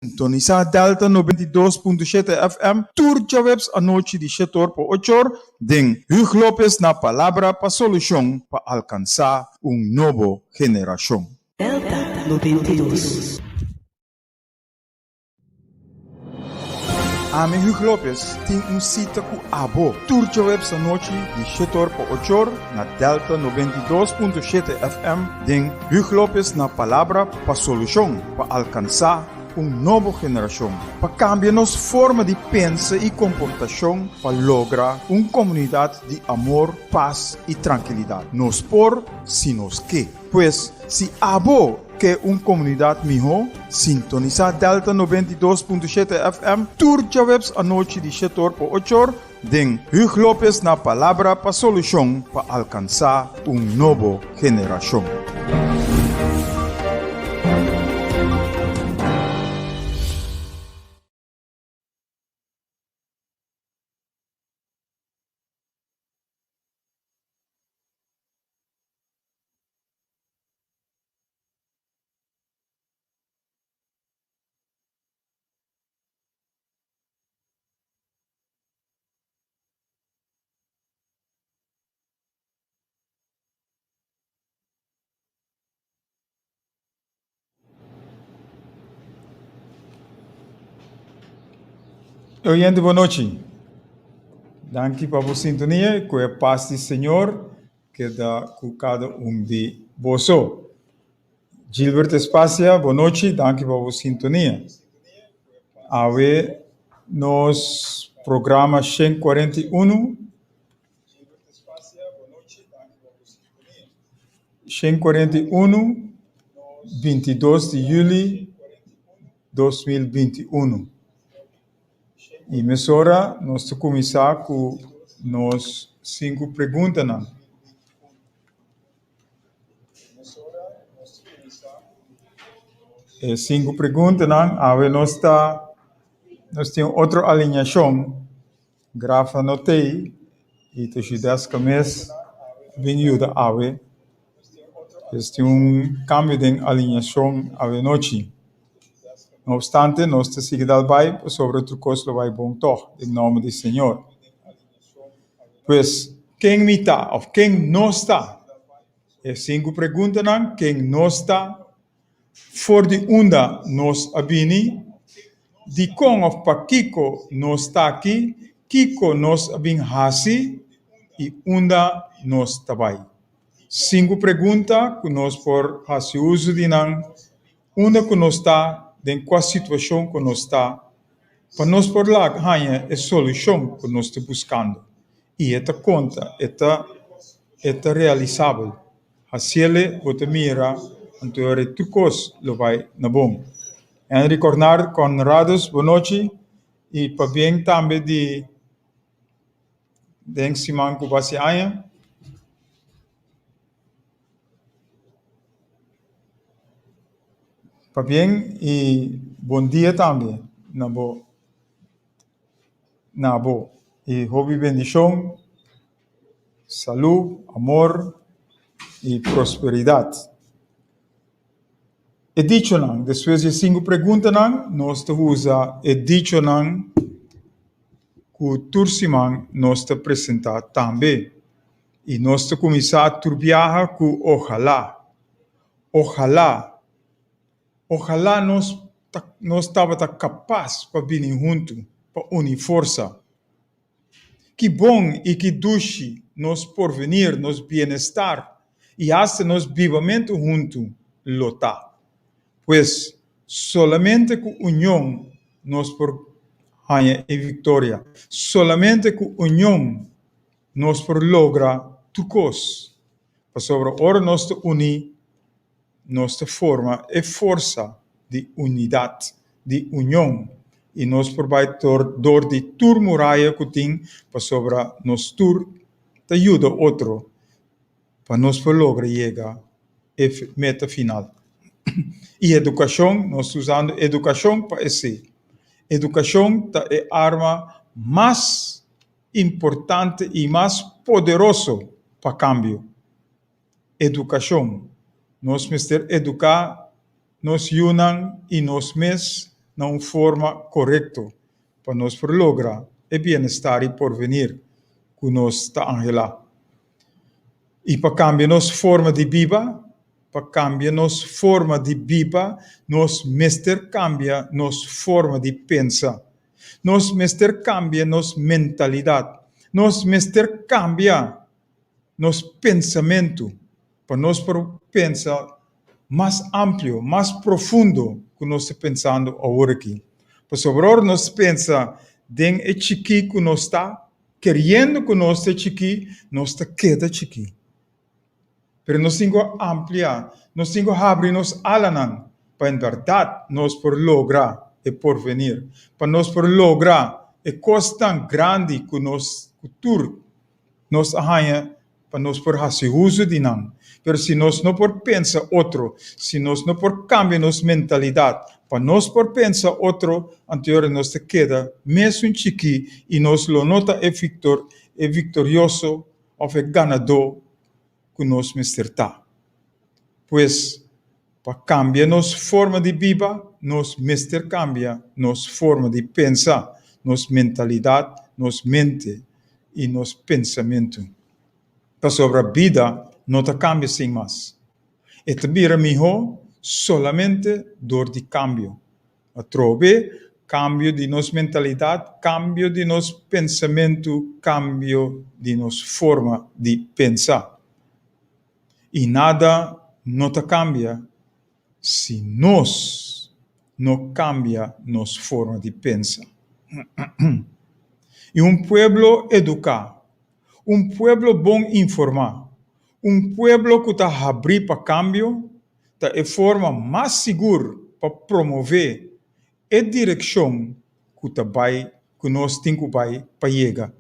Sintonisá Delta 92.7 FM tur djaweps anochi di shete or pa ocho or den Hugh Lopez na Palabra pa Solushon pa alkansá un nobo generashon. Delta 92. Ami Hugh Lopez tin un sita ku abo tur djaweps anochi di shete or pa ocho or na Delta 92.7 FM den Hugh Lopez na Palabra pa Solushon pa alkansá un nobo generashon, pa kambia nos forma di pensa i komportashon pa logra un komunidat di amor, pas i trankilidat. Nos por si nos ke. Pues, si abo ke un komunidat mihó, sintonisá Delta 92.7 FM tur djaweps anochi di shetor pa ochor den Hugh Lopez na Palabra pa Solushon pa alkansá un nobo generashon. Oyente bon nochi. Danki pa bo sintonia i ku e pas di Señor keda ku kada un di boso. Gilbert Espacia, bon nochi, danki pa bo sintonia. Awe nos programa 141 141, 22 di juli 2021. I mesora nos ta kuminsá ku nos sinku preguntanan. E sinku preguntanan, awe nos ta nos tin otro alineashon. Grafa no t'ei i ta Judeska mes bin yuda awe. Pues tin un kambio den alineashon awe nochi. No opstante, nos ta sigui dal bai pasobra tur kos lo bai bon tòg, den nòmber di Señor. Pues, ken mi ta òf ken nos ta? E sinku preguntanan, ken nos ta? For di unda nos a bini? Dikon òf pakiko nos ta aki? Kiko nos a bin hasi? I unda nos ta bai? Sinku pregunta ku nos por hasi uso di nan unda ku nos ta, den kua situashon ku nos ta, pa nos por laga haña e solushon ku nos ta buskando. I e ta konta, e ta e ta realisabel. Hasiele bo ta mira anto e tur kos lo bai na bon. Henry Cornard Conradus bon nochi i pabien tambe di den siman ku basi aña. Pabien i bon dia tambe na bo na bo i hopi bendishon, salú, amor i prosperidat. E dichonan, despues di e sinku preguntanan nos ta usa e dichonan ku tur siman nos ta presentá tambe. I nos ta kuminsá tur biaha ku ohalá. Ohalá. Ohalá nos ta nos tabata kapas pa bini huntu, pa uni forsa. Ki bon i ki dushi nos porvenir, nos bienestar i asta nos bibamentu huntu lo ta. Pues, solamente ku union nos por haña e viktoria. Solamente ku union nos por logra tur kos, pasobra ora nos ta uní, nos ta forma e forsa di unidat, di union, i nos por bai dor di tur muraya ku tin, pasobra nos tur ta yuda otro pa nos por logra yega e meta final. I edukashon, nos ta usando edukashon pa esei. Edukashon ta e arma mas importante i mas poderoso pa kambio. Edukashon. Nos mester eduká nos yunan i nos mes. na un forma korekto pa nos por logra e bienestar i porvenir ku nos ta anhelá. I pa kambia nos forma di biba, pa kambia nos forma di biba, nos mester kambia nos forma di pensa. Nos mester kambia nos mentalidat. Nos mester kambia nos pensamentu pa nos por pensa mas amplio, mas profundo ku nos ta pensando awor aki. Pasobra ora nos pensa den e chikí ku nos ta, keriendo ku nos ta chikí, nos ta keda chikí. Pero nos tin ku amplia, nos tin ku habri nos alanan pa en bèrdat nos por logra e porvenir, pa nos por logra e kosnan grandi ku nos ku tur nos a haña pa nos por hasi uso di nan. Pero si nos no por pensa otro, si nos no por kambia nos mentalidat pa nos por pensa otro, anto ora nos ta keda mesun chikí i nos lo no ta e viktor, e viktorioso òf e ganadó ku nos mester ta. Pues, pa kambia nos forma di biba, nos mester kambia nos forma di pensa, nos mentalidat, nos mente i nos pensamentu. Pasobra bida no ta kambia sin mas. E ta bira mihó solamente dor di kambio. Atrobe, kambio di nos mentalidat, kambio di nos pensamentu, kambio di nos forma di pensa. I nada no ta kambia si nos no kambia nos forma di pensa. I un pueblo eduká, un pueblo bon informá, un pueblo ku ta habrí pa kambio, ta e forma mas sigur pa promové e direkshon ku ta bai ku nos tin ku bai pa yega.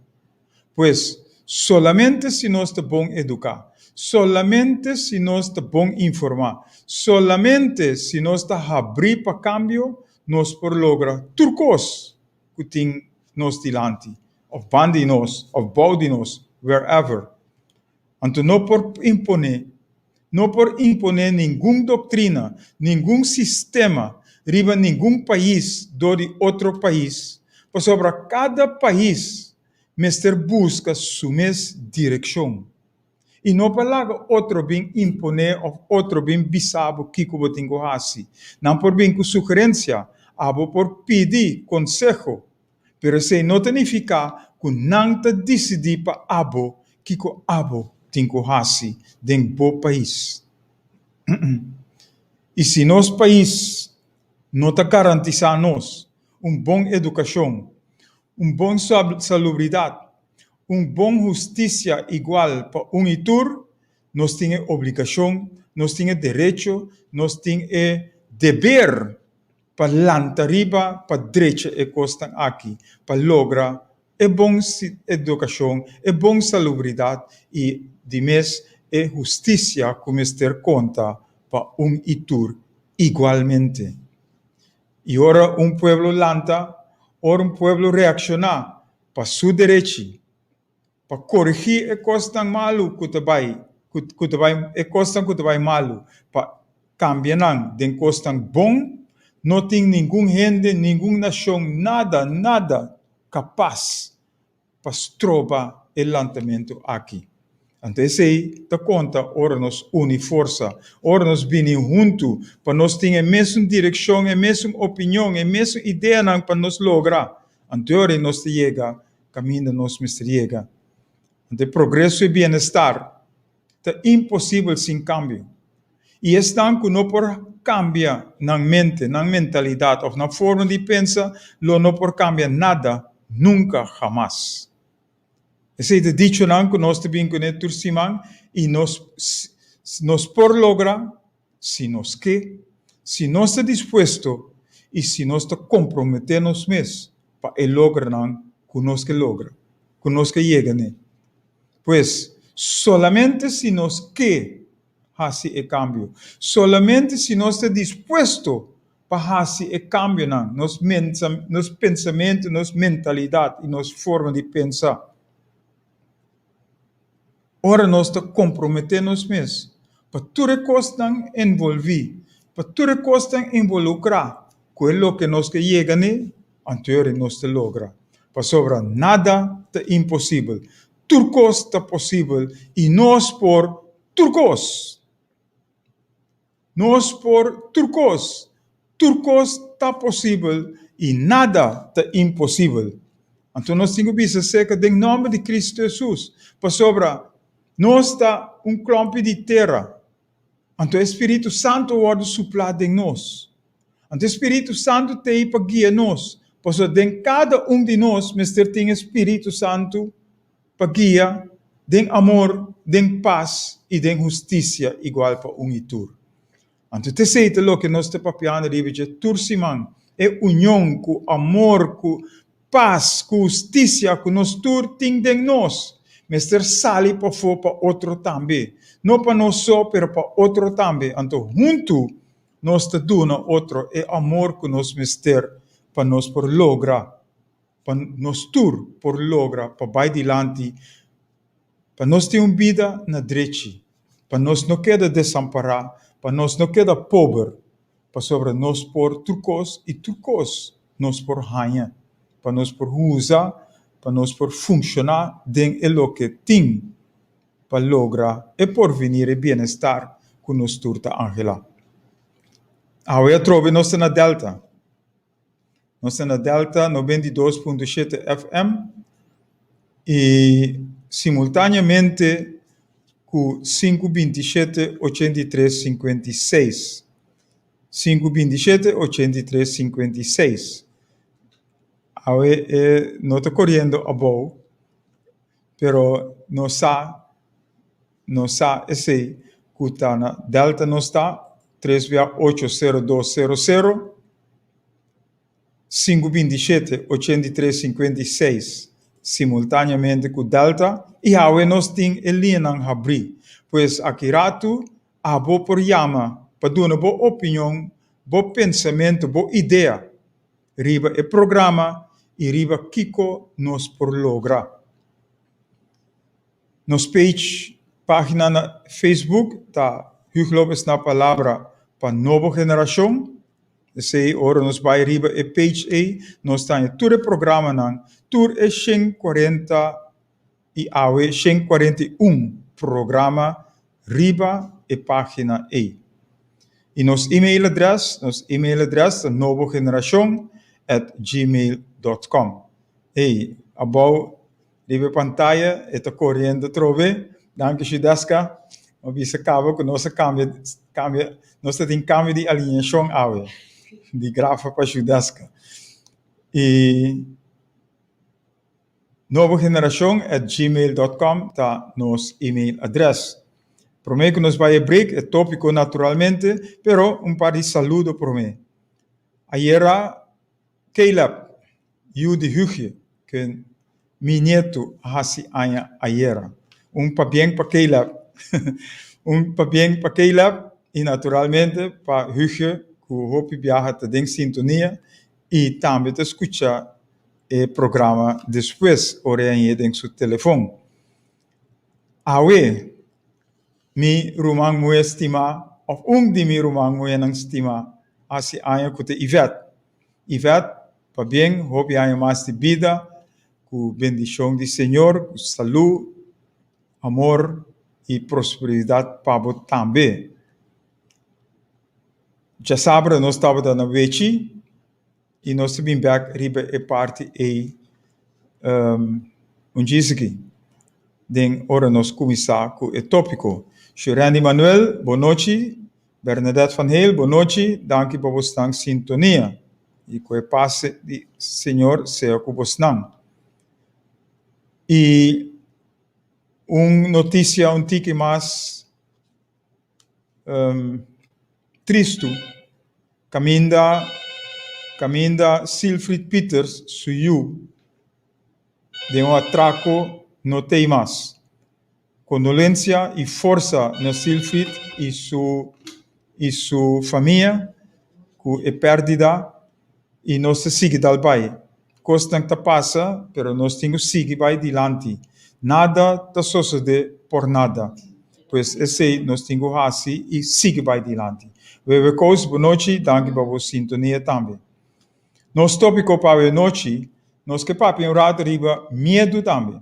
Pues, solamente si nos ta bon eduká, solamente si nos ta bon informá, solamente si nos ta habrí pa kambio, nos por logra tur kos ku tin nos dilanti, òf banda di nos, òf bou di nos, wherever. Anto no por imponé, no por imponé ningun doktrina, ningun sistema riba ningun pais dor di otro pais, pasobra kada pais mester buska su mes direkshon. I no pa laga otro bin imponé òf otro bin bisa bo kiko bo tin ku hasi. Nan por bin ku sugerensia, abo por pidi konseho, Pero esei no ta nifiká ku nan ta disidí pa abo kiko abo tin ku hasi den bo pais. I si nos pais no ta garantisá nos un bon edukashon, un bon salubridat, un bon hustisia igual pa un i tur, nos tin e obligashon, nos tin e derecho, nos tin e deber pa lanta riba pa drecha e kosnan aki pa logra e bon edukashon, e bon salubridat i di mes e hustisia ku mester konta pa un i tur igualmente. I ora un pueblo lanta, ora un pueblo reakshoná pa su derechi, Pa korigí e kosnan malu ku ta bai ku ta bai e kosnan ku ta bai malu, pa kambia nan den kosnan bon, no tin ningun hende, ningun nashon, nada, nada kapas pa stroba e lantamentu aki. Anto esei ta konta ora nos uni forsa, ora nos bini huntu pa nos tin e mesun direkshon, e mesun opinion, e mesun ideanan pa nos logra. Anto e ora nos ta yega kaminda nos mester yega. Anto e progreso i bienestar ta imposibel sin kambio. I esnan ku no por kambia nan mente, nan mentalidat òf nan forma di pensa lo no por kambia nada nunka hamas. Esei ta dichonan ku nos ta bin kuné tur siman i nos nos por logra si nos ke, si nos ta dispuesto i si nos ta komprometé nos mes pa e logranan ku nos ke logra, ku nos ke yega n'e. Pues, solamente si nos ke hasi e kambio, solamente si nos ta dispuesto pa hasi e kambionan, nos nos pensamentu, nos mentalidat i nos forma di pensa. Ora nos ta komprometé nos mes pa tur e kosnan envolví, pa tur e kosnan involukrá. ku e loke nos ke yega n'e, anto e ora nos ta logra. Pasobra nada ta imposibel. Tur kos ta posibel i nos por tur kos. Nos por tur kos. Tur kos ta posibel i nada ta imposibel. Anto nos tin ku bisa seka den nòmber di Kristu Hesus, pasobra nos ta un klòmpi di tera. Anto e Spiritu Santu a wòrdu suplá den nos. Anto e Spiritu Santu t'ei pa guia nos, pasobra den kada un di nos mester tin e Spiritu Santu pa guia den amor, den pas i den hustisia igual pa un i tur. Anto t'esei ta loke nos ta papiando riba dje tur siman, e union ku amor, ku pas, ku hustisia ku nos tur tin den nos, mester sali pafó pa otro tambe. No pa nos so, pero pa otro tambe. Anto huntu nos ta duna otro e amor ku nos mester pa nos por logra pa nos tur por logra pa bai dilanti, pa nos tin un bida na drechi, pa nos no keda desampará, pa nos no keda pober, pasobra nos por tur kos i tur kos nos por haña, pa nos por usa, pa nos por funshoná den e loke tin pa logra e porvenir, e bienestar ku nos tur ta anhelá. Awe atrobe nos ta na Delta. Nos ta na Delta 92.7 FM i simultaneamente ku 527 83 56. 527 83 56. Awe e no ta koriendo abou, pero nos sa, nos sa esei ku ta na Delta nos ta, tres bia ocho sero dos sero sero, sinku 27 83 56 simultaneamente ku Delta i awe nos tin e liñanan habrí. Pues aki ratu abo por yama pa duna bo opinion, bo pensamentu, bo idea riba e programa i riba kiko nos por logra. Nos page, página na Facebook ta Huug Lopez na Palabra pa Nobo Generashon. Esei ora nos bai riba e page ei, nos ta haña tur e programanan, tur e 140 i awe 141 programa riba e página ei. I nos email adrès, nos email adrès ta nobogeneracion at gmail dot com. Ei, abou riba e pantaya e ta koriendo atrobe. Danki Shudeska. Mi a bisa kaba ku nos a kambia, kambia, nos ta tin kambio di alineashon awe, di Grafa pa Shudeska. I. Nobogeneracion at gmail dot com ta nos email adres. Prome ku nos bai e break, e topiko naturalmente, pero un par di saludo prome. Ayera Caleb, yu di Hugje, ken mi nietu a hasi aña ayera. Un pabien pa Caleb. Un pabien pa Caleb i naturalmente pa Hugje ku hopi biaha ta den sintonia i tambe ta skucha e programa despues ora e hañ'é den su telefon. Awe, mi ruman muhé stimá, òf un di mi ruman muhénan stimá, hasi aña ku ta Yvette. Yvette, pabien hopi aña mas di bida, ku bendishon di Señor, ku salú, amor i prosperidat pa bo tambe. Djasabra nos tabata na Wechi. I nos ta bin bek riba e parti ei un djis aki den ora nos kuminsá ku e tópiko. Shurandy Manuel, bo nochi. Bernadette van Heel, bo nochi. Danki pa bosnan sintonia. I ku e pas di Señor sea ku bosnan. I un notisia un tiki mas Tristu, kaminda kaminda Silfried Pieters su yu den un atrako no t'ei mas. Kondolensia i forsa na Silfried i su i su famia ku e pèrdida i nos ta sigui dal bai. Kosnan ta pasa, pero nos tin ku sigui bai dilanti. Nada ta sosodé por nada. Pues esei nos tin ku hasi i sigui bai dilanti. Wewe Koos, bonochi, danki pa bo sintonia tambe. Nos tópiko pa awe nochi, nos ke papia un rato riba miedu tambe.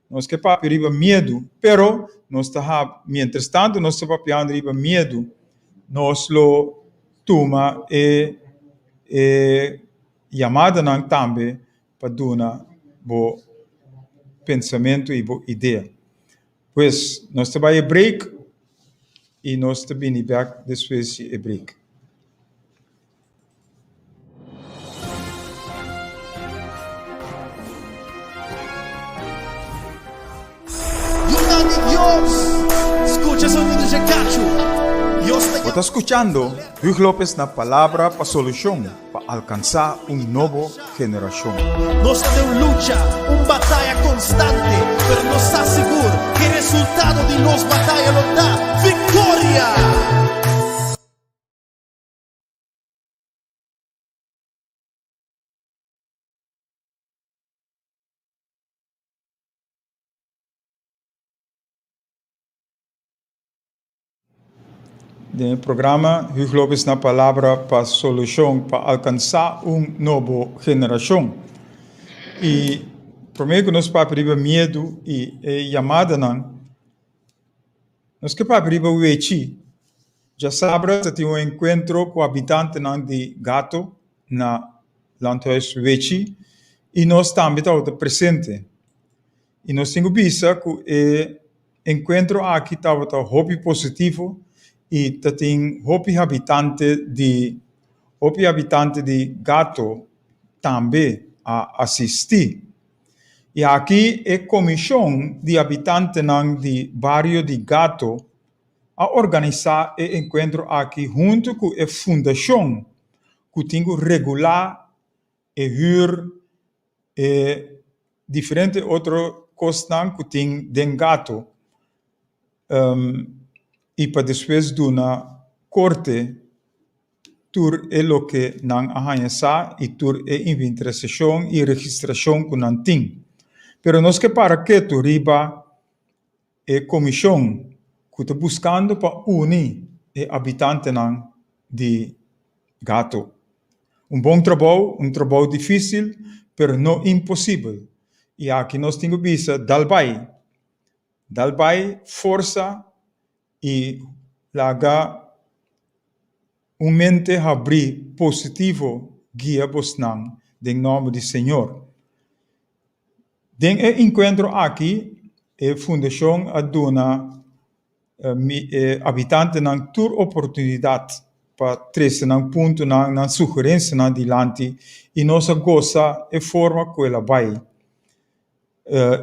Nos ke papia riba miedu, pero nos ta hab, mientrastantu nos ta papiando riba miedu, nos lo tuma e e yamadanan tambe pa duna bo pensamentu i bo idea. Pues, nos ta bai e break i nos ta bini bek despues di e break. Yunan di Dios, skucha sonido dje kachu. Dios ta Bo ta skuchando Huug Lopez na Palabra pa Solushon pa alkansá un nobo generashon. Nos ta den un lucha, un bataya konstante, pero nos sa sigur ku e resultado di nos bataya lo ta viktoria! Den e programa Huug Lopez na Palabra pa Solucion pa alcansa un nobo generacion. Y prome cu nos papia riba miedu y e yamadanan, nos ke papia riba wechi. Djasabra ta tin un encuentro cu habitantenan di Gato na Landhuis Wechi y nos tambe tabata presente. Y nos tin cu bisa cu e encuentro aki tabata hopi positivo y ta tin hopi habitante di hopi habitante di Gato tambe a asisti. Y aki e comision di habitantenan di bario di Gato a organisá e enkuentro aki huntu ku e fundashon ku tin ku regulá e hür, e diferente otro kosnan ku tin den Gato i pa despues duna korte tur e loke nan a haña sa i tur e inventarisashon i registrashon ku nan tin. Pero nos ke para ketu riba E komishon ku ta buskando pa uni e abitantenan di Gato. Un bon trabou, un trabou difísil, pero no imposibel. I aki nos tin ku bisa dal bai, dal bai, forsa i laga un mente habrí positivo guia bosnan den nòmber di Señor. Den e enkuentro aki e fundashon a duna e abitantenan tur oportunidat pa trese nan puntonan, nan sugerensianan dilanti i nos a gosa e forma ku el a bai.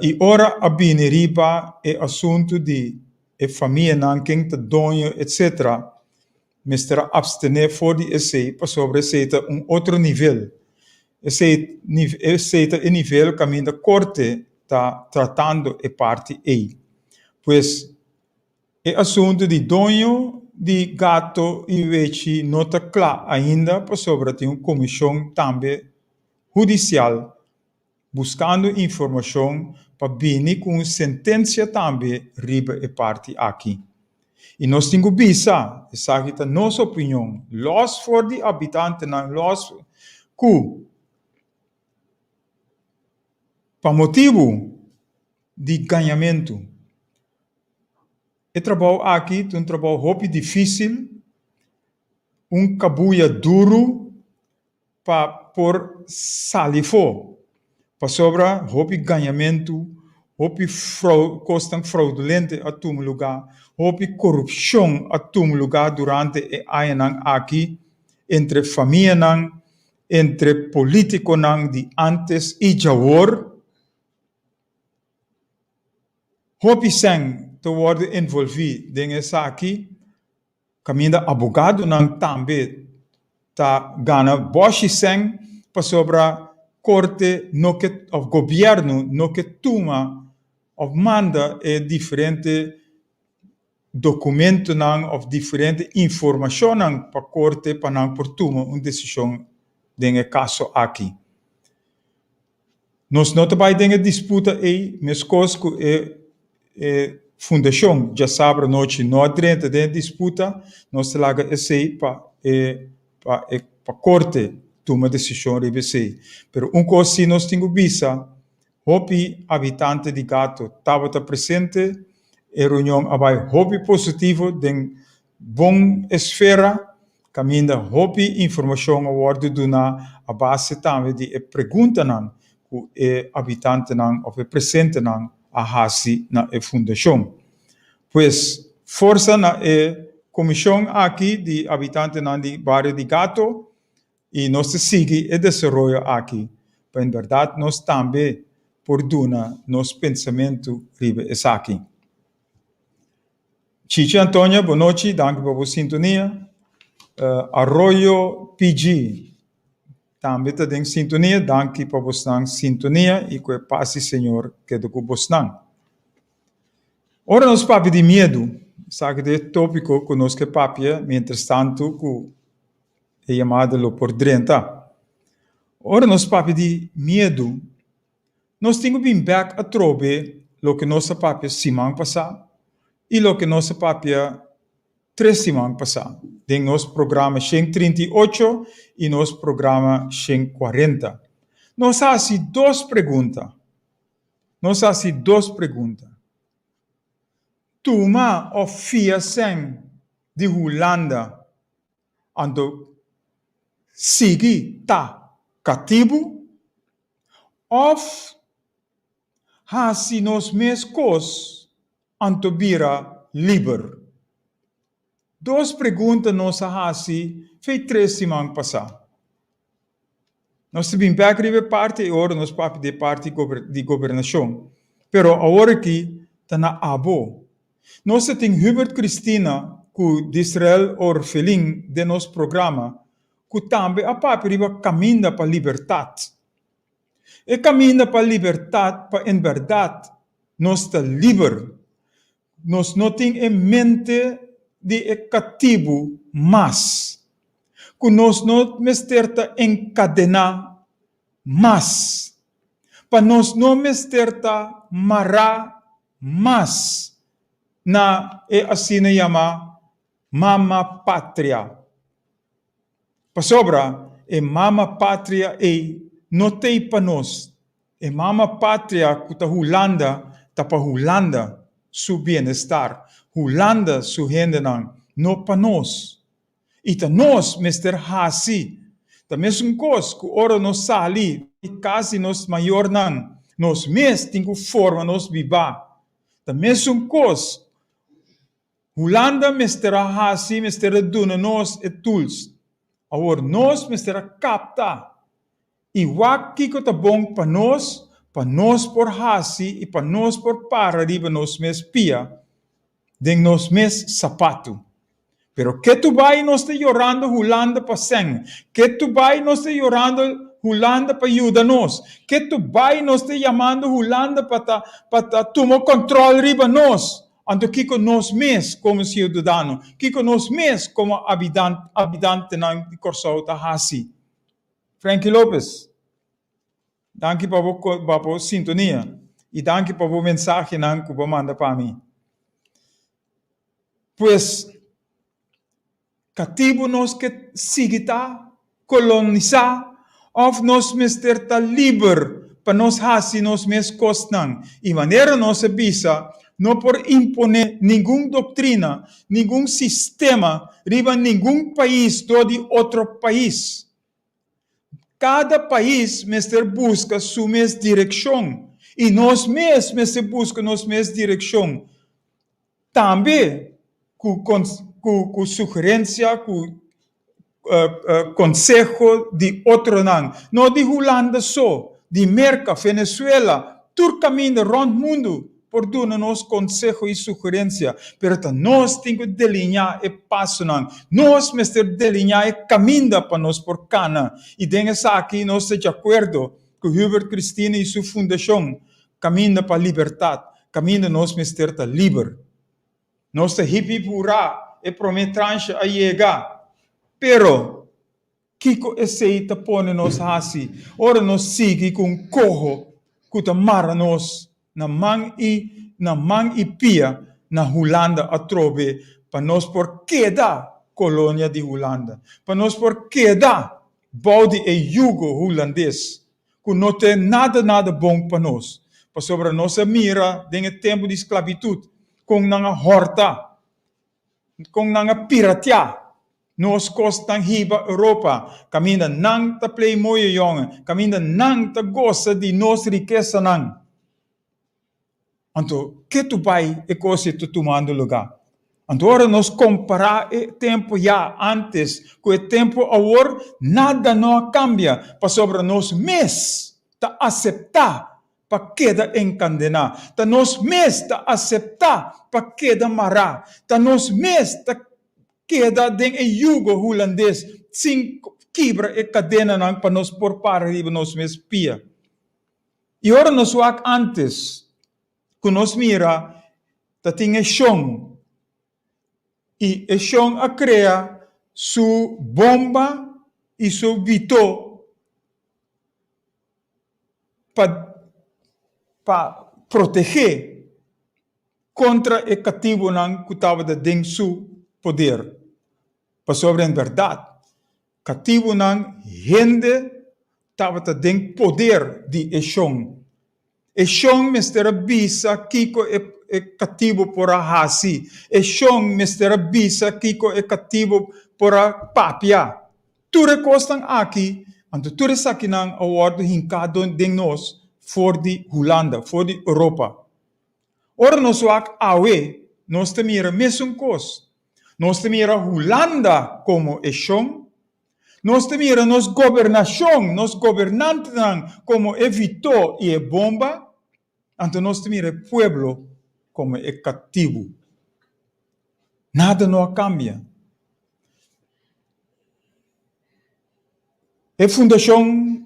I ora a bini riba e asuntu di e famianan, ken ta doño etsetera, mester a abstené for di esei pasobra esei ta un otro nivel. Esei esei ta e nivel kaminda korte ta tratando e parti ei. Pues e asuntu di doño di gato i wechi no ta kla ainda pasobra tin un komishon tambe hudisial buskando informashon pa bini ku un sentensia tambe riba e parti aki. I nos tin ku bisa, esaki ta nos opinion, lòs for di abitantenan, lòs ku pa motibu di gañamentu. E trabou aki ta un trabou hopi difísil, un kabuya duru pa por sali afó, pasobra hopi gañamentu, hopi kosnan fraudulente a tuma lugá, hopi korupshon a tuma lugá durante e añanan aki entre famianan, entre polítikonan di ántes i djawor. Hopi sèn ta wòrdu envolví den esaki. Kaminda abogadonan tambe ta gana bòshi sèn pasobra korte no ke òf gobièrnu no ke tuma òf manda e diferente dokumentonan òf diferente informashonnan pa korte pa nan por tuma un desishon den e kaso aki. Nos no ta bai den e disputa ei meskos ku e e fundashon djasabra nochi no a drenta den e disputa, nos ta laga esei pa e pa e pa korte. tuma desishon riba esei. Pero un kos si nos tin ku bisa, hopi habitante di Gato tabata presente, e reunion a bai hopi positivo den bon esfera, kaminda hopi informashon a wòrdu duná a base tambe di e preguntanan ku e habitantenan òf e presentenan a hasi na e fundashon. Pues, forsa na e komishon aki di habitantenan di bario di Gato i nos ta sigui e desaroyo aki pa en bèrdat nos tambe por duna nos pensamentu riba esaki. Chichi Antonia, bonochi, danki pa bo sintonia. Arroyo PG tambe ta den sintonia, danki pa bosnan sintonia i ku e pas di Señor keda ku bosnan. Ora nos papia di miedu, esaki ta e tópiko ku nos ke papia mientrastantu ku e yamada lo por drenta. Ora nos papia di miedu, nos tin ku bin bèk atrobe loke nos a papia siman pasá i loke nos a papia tres siman pasá den nos programa 138 i nos programa 140. Nos a hasi dos pregunta. Nos hasi dos pregunta. Tuma òf fia sèn di Hulanda anto sigui ta katibu òf hasi nos mes kos anto bira liber? Dos pregunta nos a hasi fei tres siman pasá. Nos ta bin bek riba e parti ei ora nos papia di e parti di gobernashon. Pero awor aki ta na abo. Nos ta tin Hubert Cristina ku Disrael Orfelin den nos programa ku tambe a papia riba kaminda pa libertat. E kaminda pa libertat pa en bèrdat nos ta liber. Nos no tin e mente di e katibu mas, ku nos no mester ta enkadená mas, pa nos no mester ta mará mas na e asina yamá mama patria. Pasobra e mama patria ei no t'ei pa nos. E mama patria ku ta Hulanda ta pa Hulanda su bienestar, Hulanda su hendenan, no pa nos. I ta nos mester hasi. Ta mesun kos ku ora nos sali di kas di nos mayornan, nos mes tin ku forma nos bibá. Ta mesun kos Hulanda mester a hasi, mester a duna nos e tools. Awor nos mester a kapta i wak kiko ta bon pa nos, pa nos por hasi i pa nos por para riba nos mes pia, den nos mes sapatu. Pero ketu bai nos ta yorando Hulanda pa sèn, ketu bai nos ta yorando Hulanda pa yuda nos, ketu bai nos ta yamando Hulanda pa ta pa ta tuma kòntròl riba nos. Anto kiko nos mes komo siudadano, kiko nos mes komo abidantenan di Kòrsou ta hasi? Frankie Lopez, danki pa bo pa bo sintonia i danki pa bo mensahenan ku bo manda pa mi. Pues, katibu nos ke sigui ta kolonisá òf nos mester ta liber pa nos hasi nos mes kosnan? I manera nos a bisa, no por imponé ningun doktrina, ningun sistema riba ningun pais dor di otro pais. Kada pais mester buska su mes direkshon i nos mes mester buska nos mes direkshon. Tambe ku ku sugerensia, ku konseho di otronan, no di Hulanda so, di Merka, Venezuela, tur kaminda rònt mundu por duna nos konseho i sugerensia, pero ta nos tin ku deliñá e pasonan, nos mester deliñá e kaminda pa nos por kana, i den esaki nos ta djakuerdo ku Hubert Cristina i su fundashon Kaminda pa Libertat, kaminda nos mester ta liber. Nos ta hip hip hurá, e promé tranche a yega. Pero, kiko esei ta pone nos hasi ora nos sigui ku un koho ku ta mara nos na man i na man i pia na Hulanda atrobe pa nos por keda kolonia di Hulanda, pa nos por keda. bou di e yugo hulandes ku no ta nada nada bon pa nos, pasobra nos a mira den e tempu di sklabitut kon nan a hòrta, kon nan a pirateá nos kosnan hiba Europa, kaminda nan ta plei moyo yònge, kaminda nan ta gosa di nos rikesanan. Anto, ketu bai e kos ei ta tumando lugá. Anto ora nos kompará e tempu ya ántes ku e tempu awor, nada no a kambia, pasobra nos mes ta aseptá pa keda enkandená, ta nos mes ta aseptá pa keda mará, ta nos mes ta keda den e yugo hulandes sin kibra e kadenanan pa nos por para riba nos mes pia. I ora nos wak ántes ku nos mira ta tin e shon i e shon a krea su bomba i su bitó pa pa protegé kontra e katibunan ku tabata den su poder. Pasobra en bèrdat Katibunan hende tabata den poder di e shon. E shon mester a bisa kiko e katibu por a hasi. E shon mester a bisa kiko e katibu por a papia. Tur e kosnan aki, anto tur esakinan a wòrdu hinká den nos for di Hulanda, for di Europa. Ora nos wak awe, nos ta mira mesun kos. Nos ta mira Hulanda komo e shon. Nos ta mira nos gobernashon, nos gobernantenan komo e vitó i e bomba. Anto nos ta mira e pueblo komo e katibu. Nada no a kambia. E fundashon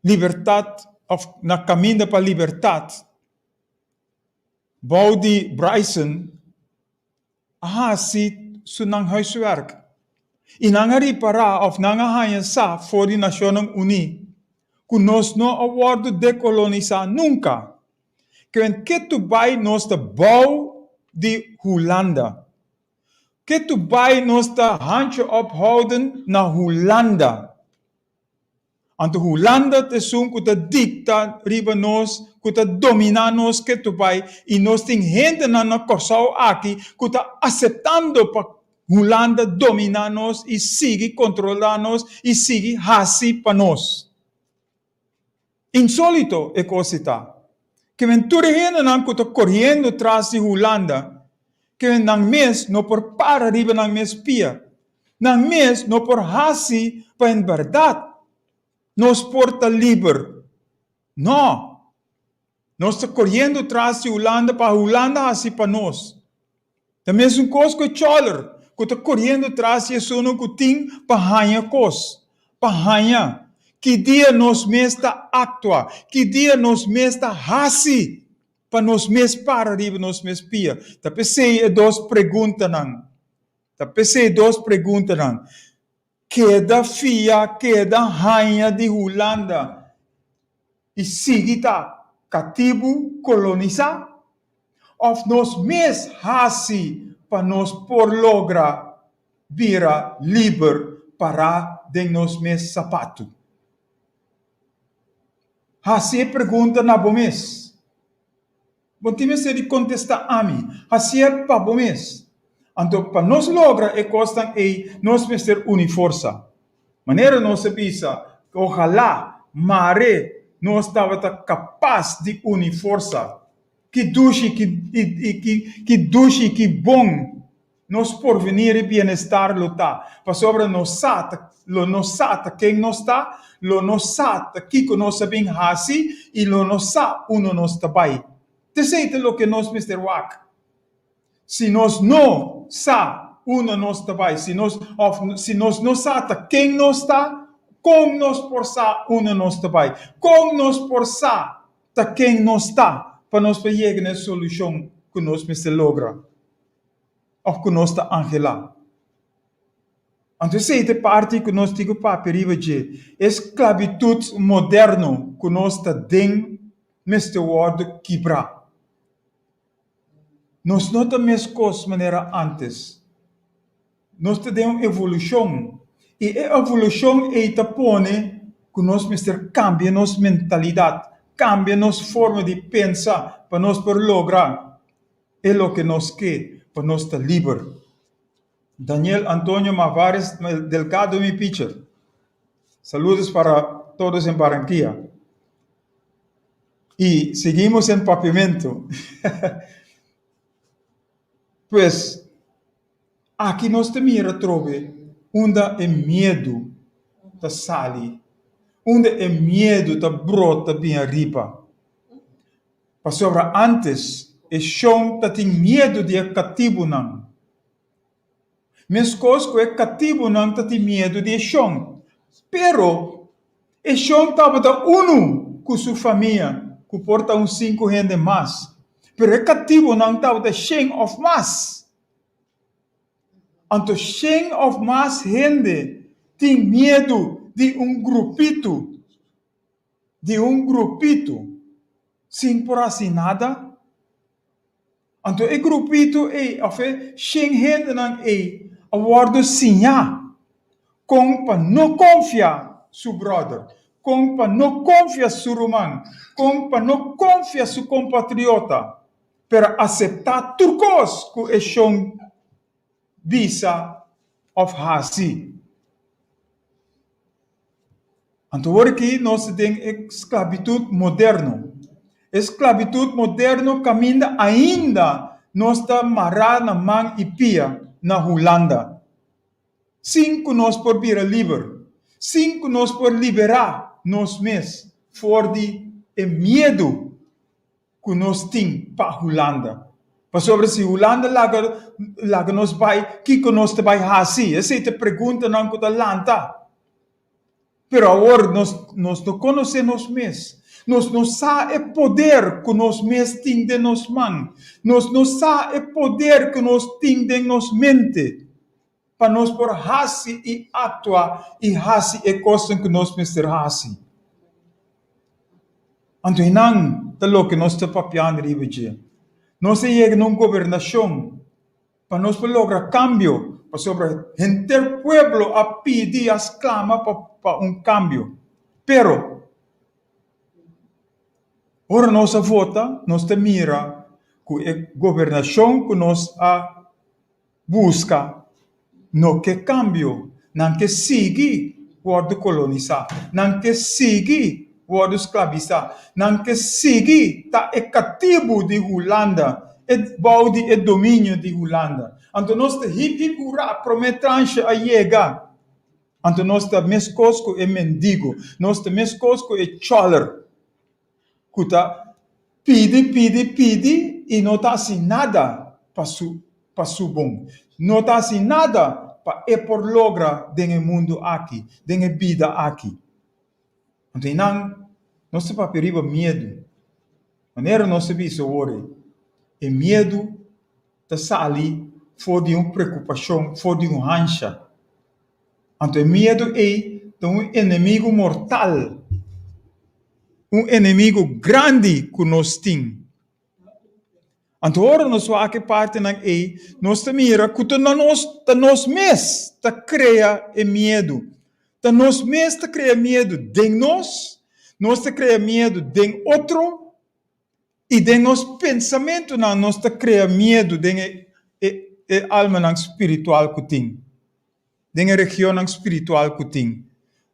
Libertat òf Na Kaminda pa Libertat Bou di Bryson a hasi su nan huiswerk i nan a ripará òf nan a haña sa for di Nashonnan Uní ku nos no a wòrdu dekolonisá nunka. Kwen ketu bai nos ta bou di Hulanda. Ketu bai nos ta handje ophouden na Hulanda. Anto Hulanda ta esun ku ta dikta riba nos, ku ta dominá nos ketu bai i nos tin hendenan na Kòrsou aki ku ta aseptando pa Hulanda dominá nos i sigui kontrolá nos i sigui hasi pa nos. Insólito e kos ei ta. Kimen tur e hendenan ku ta koriendo tras di Hulanda, kimen nan mes no por para riba nan mes pia. Nan mes no por hasi pa en bèrdat nos por ta liber. No! Nos ta koriendo tras di Hulanda pa Hulanda hasi pa nos. Ta mesun kos ku e chòler ku ta koriendo tras di esunnan ku tin pa haña kos, pa haña. Ki dia nos mes ta aktua? Ki dia nos mes ta hasi pa nos mes para riba nos mes pia? Ta p'esei e dos preguntanan. Ta p'esei e dos preguntanan. Keda fia, keda haña di Hulanda i sigui ta katibu kolonisá? Òf nos mes hasi pa nos por logra bira liber pará den nos mes sapatu? Hasi e pregunta na bo mes. Bo tin mester di kontestá ami. Hasié pa bo mes. Anto pa nos logra e kosnan ei nos mester uni forsa. Manera nos a bisa, ohalá mare nos tabata kapas di uni forsa. Ki dushi ki ki dushi i ki bon nos porvenir i bienestar lo ta, pasobra nos sa ta lo nos sa ta ken nos ta, lo nos sa ta kiko nos a bin hasi i lo nos sa unda nos ta bai. T'esei ta loke nos mester wak. Si nos no sa unda nos ta bai, si nos òf si nos no sa ta ken nos ta, kon nos por sa unda nos ta bai? Kon nos por sa ta ken nos ta pa nos por yega na e solushon ku nos mester logra òf ku nos ta anhelá? Anto esei ta e parti ku nos tin ku papia riba dje. E sklabitut moderno ku nos ta den mester wòrdu kibrá. Nos no ta meskos manera ántes. Nos ta den un evolushon. I e evolushon ei ta pone ku nos mester kambia nos mentalidat, kambia nos forma di pensa pa nos por logra e loke nos ke, pa nos ta liber. Daniel Antonio Mavares Delgado mi pitcher. Saludos para todos en Barranquilla. Y seguimos en Papiamento. Pues, aki nos ta mira atrobe unda e miedu ta sali, unda e miedu ta brota bin ariba. Pasobra ántes e shon ta tin miedu di e katibunan, meskos ku e katibunan ta tin miedu di e shon. Pero e shon tabata unu ku su famia, ku por ta un sinku hende mas, pero e katibunan tabata shen òf mas. Anto shen òf mas hende tin miedu di un grupitu di un grupito sin por hasi nada? Anto e grupito ei òf e shen hendenan ei a wòrdu siñá kon pa no konfia su bròder, kon pa no konfia su ruman, kon pa no konfia su kompatriota, pero aseptá tur kos ku e shon bisa òf hasi. Anto awor aki nos ta den e sklabitut moderno. E sklabitut moderno kaminda ainda nos ta mará na man i pia na Hulanda, sin ku nos por bira liber, sin ku nos por liberá nos mes for di e miedu ku nos tin pa Hulanda. Pasobra si Hulanda laga laga nos bai, kiko nos ta bai hasi? Esei ta preguntanan ku ta lanta. Pero awor nos nos no konosé nos mes. Nos no sa e poder ku nos mes tin den nos man. Nos no sa e poder ku nos tin den nos mente pa nos por hasi i aktua i hasi e kosnan ku nos mester hasi. Anto einan ta loke nos ta papiando riba dje. Nos a yega na un gobernashon pa nos por logra kambio, pasobra henter pueblo a pidi, a sklama pa un kambio. Pero, ora nos a vota, nos ta mira ku e gobernashon ku nos a buska no ke kambio, nan ke sigui wòrdu kolonisá, nan ke sigui wòrdu sklabisá, nan ke sigui ta e katibu di Hulanda, e bou di e dominio di Hulanda. Anto nos ta hip hip hurá, promé transhe a yega. Anto nos ta meskos ku e mendigo, nos ta meskos ku e chòler ku ta pidi, pidi, pidi i no ta hasi nada pa su pa su bon. No ta hasi nada pa e por logra den e mundu aki, den e bida aki. Anto einan nos ta papia riba miedu. Manera nos a bisa awor ei, e miedu ta sali for di un preokupashon, for di un hansha. Anto e miedu ei ta un enemigu mortal, un enemigu grandi ku nos tin. Anto ora nos wak e partinan ei, nos ta mira ku ta nos, ta nos mes ta krea e miedu. Ta nos mes ta krea miedu den nos, nos ta krea miedu den otro, i den nos pensamentunan nos ta krea miedu den e e e almanan spiritual ku tin. Den e regionnan spiritual ku tin.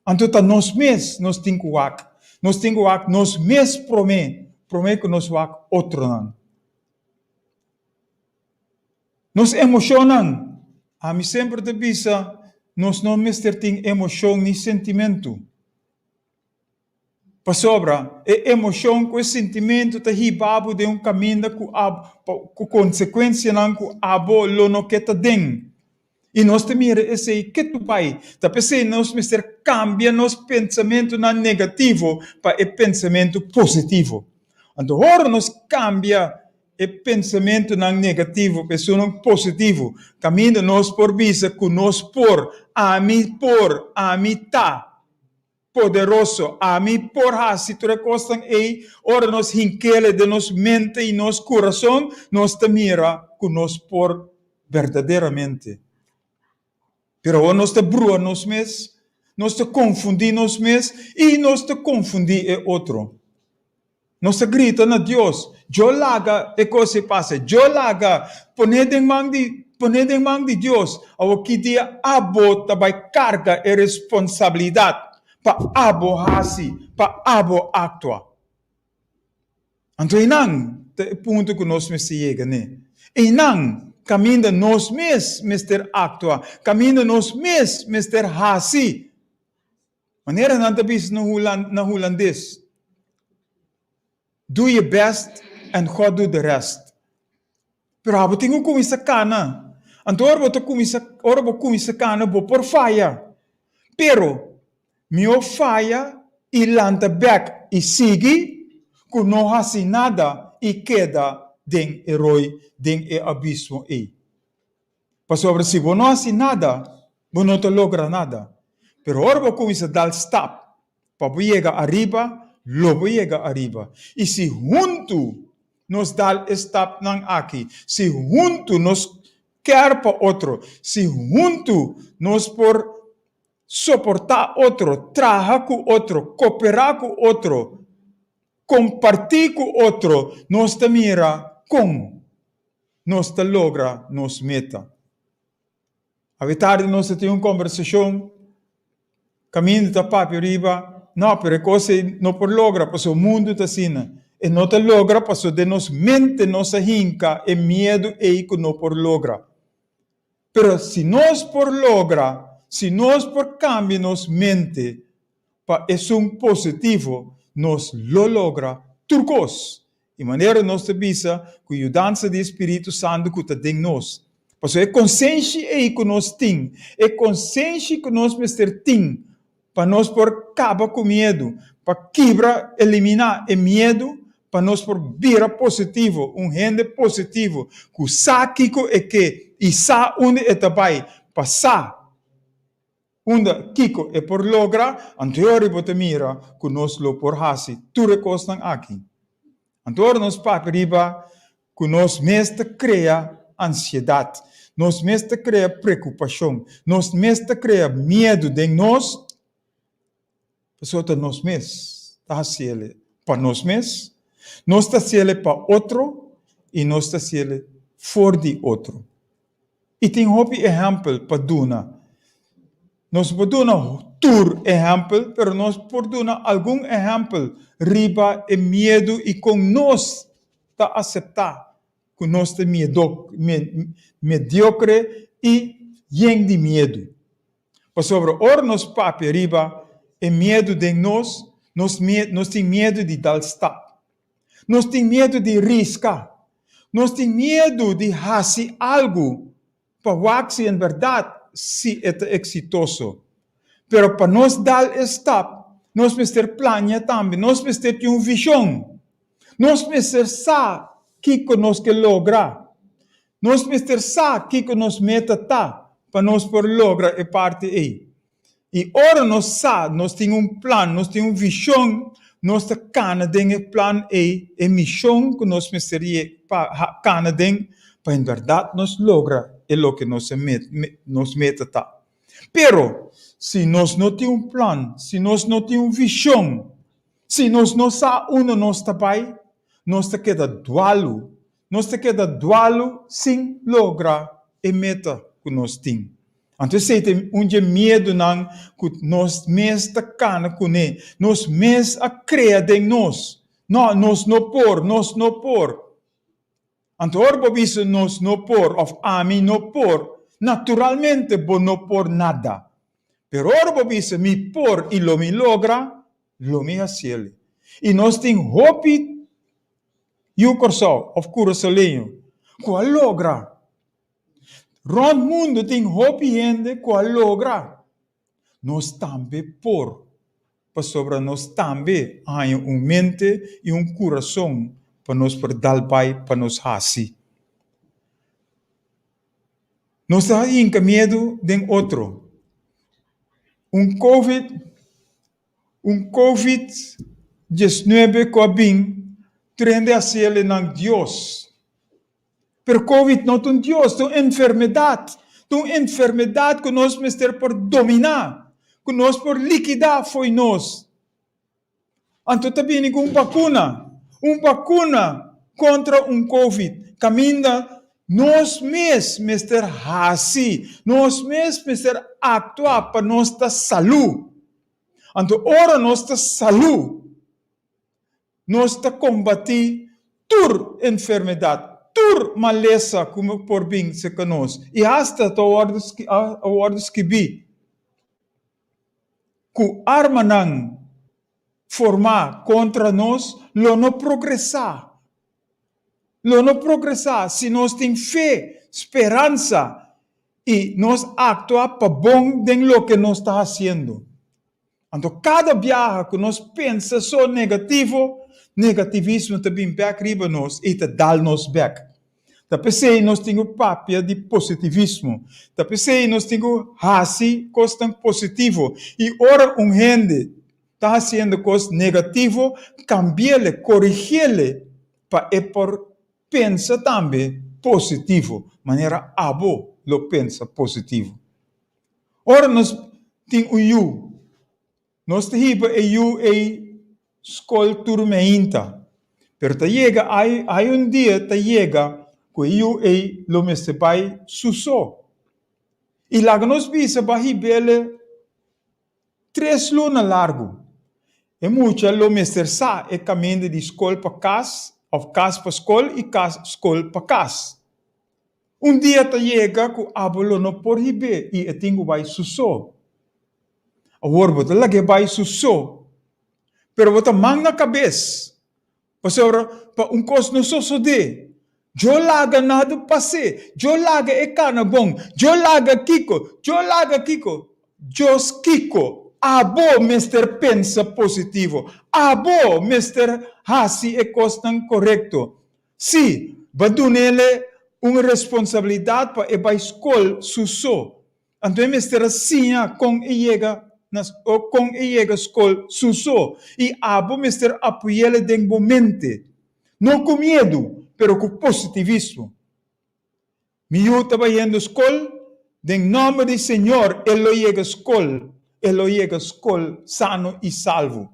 Anto ta nos mes nos tin ku wak. Nos tin ku wak nos mes promé, promé ku nos wak otronan. Nos emoshonnan. Ami semper ta bisa, nos no mester tin emoshon ni sentimentu. Pasobra e emoshon ku e sintimentu ta hiba bo den un kaminda ku ku konsekuensianan ku abo lo no ke ta den. I nos ta mira esei ketu bai. Ta p'esei nos mester kambia nos pensamentunan negativo pa e pensamentu positivo. Anto ora nos kambia e pensamentunan negativo pa esunnan positivo, kaminda nos por bisa ku nos por, ami por, ami ta. Poderoso. Ami por hasi tur e kosnan ei. Ora nos hinkele den nos mente i nos kurason, nos ta mira ku nos por berdaderamente. Pero awor nos ta brua nos mes, nos ta konfundí nos mes i nos ta konfundí e otro. Nos ta grita na Dios, Djo laga e kos ei pasa, djo laga, pon'é den man di, pon'é den man di Dios. Awor ki dia abo ta bai karga e responsabilidat pa abo hasi, pa abo aktua? Anto einan ta e punto ku nos mester yega n'e. Einan kaminda nos mes mester aktua, kaminda nos mes mester hasi. Manera nan ta bisa na hulandes, Do je best and God do the rest. Pero abo tin ku kuminsá kana. Anto ora bo ta kuminsá, ora bo kuminsá kana bo por faya. Pero mihó faya i lanta bèk i sigui ku no hasi nada i keda den e roi, den e abismo ei. Pasobra si bo no hasi nada, bo no ta logra nada. Pero ora bo kuminsá dal stap pa bo yega ariba, lo bo yega ariba. I si huntu nos dal e stapnan aki, si huntu nos kèr pa otro, si huntu nos por soportá otro, traha ku otro, koperá ku otro, kompartí ku otro, nos ta mira kon nos ta logra nos meta. Awe tardi nos ta tin un kombersashon kaminda ta papia riba, no, pero e kos ei no por logra pasobra mundu ta asina. E no ta logra pasobra den nos mente nos a hinka e miedu ei ku no por logra. Pero si nos por logra, si nos por kambia nos mente pa esun positivo, nos lo logra tur kos. I manera nos ta bisa, ku yudansa di e spiritu santu ku ta den nos. Pasobra e konsenshi ei ku nos tin, e konsenshi ku nos mester tin pa nos por kaba ku miedu, pa kibra, eliminá e miedu, pa nos por bira positivo, un hende positivo ku sa kiko e ke i sa unda e ta bai, pa sa unda kiko e por logra, anto e ora bo ta mira ku nos lo por hasi tur e kosnan aki. Anto ora nos papia riba ku nos mes ta krea ansiedat, nos mes ta krea preokupashon, nos mes ta krea miedu den nos, pasobra ta nos mes ta hasi el pa nos mes, nos ta hasi el pa otro i nos ta hasi el for di otro. I tin hopi ehèmpel pa duna. Nos por duna tur ehèmpel, pero nos por duna algun ehèmpel riba e miedu i kon nos ta aseptá ku nos ta mediokre i yen di miedu. Pasobra ora nos papia riba e miedu den nos, nos tin miedu di dal stap. Nos tin miedu di riska. Nos tin miedu di hasi algu pa wak si en bèrdat si e ta eksitoso. Pero pa nos dal e stap, nos mester plania tambe, nos mester tin un vishon. Nos mester sa kiko nos ke logra. Nos mester sa kiko nos meta ta pa nos por logra e parti ei. I ora nos sa, nos tin un plan, nos tin un vishon, nos ta kana den e plan ei, e mishon ku nos mester pa kana den, pa en bèrdat nos logra e loke nos nos meta ta. Pero, si nos no tin un plan, si nos no tin un vishon, si nos no sa unda nos ta bai, nos ta keda dualu Nos ta keda dualu sin logra e meta ku nos tin. Anto esei ta un dje miedunan ku nos mes ta kana kuné, nos mes a krea den nos. No, nos no por, nos no por. Anto ora bo bisa nos no por òf ami no por, naturalmente bo no por nada. Pero ora bo bisa mi por i lo mi logra, lo mi hasiel. I nos tin hopi Yu Kòrsou òf kurasoleño ku a logra. Rònt mundu tin hopi hende ku a logra. Nos tambe por, pasobra nos tambe a haña un mente i un kurason pa nos por dal bai pa nos hasi. Nos ta hinka miedu den otro. Un covid Un covid diesnuebe ku a bin trende a sele nan Dios. Pero covid no ta un Dios, ta un enfermedat. Ta un enfermedat ku nos mester por dominá, ku nos por likidá fo'i nos. Anto ta bini ku un bakuna, un bakuna kontra un covid, kaminda nos mes mester hasi, nos mes mester aktua pa nos ta salú. Anto ora nos ta salú, nos ta kombatí tur enfermedat, tur malesa ku por bin serka nos, i asta ta wòrdu a wòrdu skibí ku armanan formá kontra nos lo no progresá. Lo no progresá si nos tin fe, speransa i nos aktua pa bon den loke nos ta hasiendo. Anto kada biaha ku nos pensa so negativo, negativismo ta bin bèk riba nos i ta dal nos bèk. Ta p'esei nos tin ku papia di positivismo. Ta p'esei nos tin ku hasi kosnan positivo. I ora un hende ta hasiendo kos negativo, kambi'ele, korigi'ele pa e por pensa tambe positivo, manera abo lo pensa positivo. Ora nos tin un yu, nos ta hiba e yu ei skol tur meinta. Pero ta yega ai ai un dia ta yega ku e yu ei lo mester bai su so. I laga nos bisa bo a hib'el tres luna largu. E mucha lo mester sa e kaminda di skol pa kas òf kas pa skol i kas skol pa kas. Un dia ta yega ku abo lo no por hib'é i e tin ku bai su so. Awor bo ta lag'é bai su so, pero bo ta man na kabes, pasobra pa un kos no sosodé. Djo laga nada pas'é, djo laga e kana bon, djo laga kiko, djo laga kiko. Djos kiko, abo mester pensa positivo, abo mester hasi e kosnan korekto. Sí, bo a dun'ele un responsabilidat pa e bai skol su so. Anto e mester a siña kon e yega na kon e yega skol su so. I abo mester apoy'ele den bo mente. No ku miedu, pero ku positivismo. Mi yu ta bayendo skol, den nòmber di Señor e lo yega skol, e lo yega skol sano i salvo.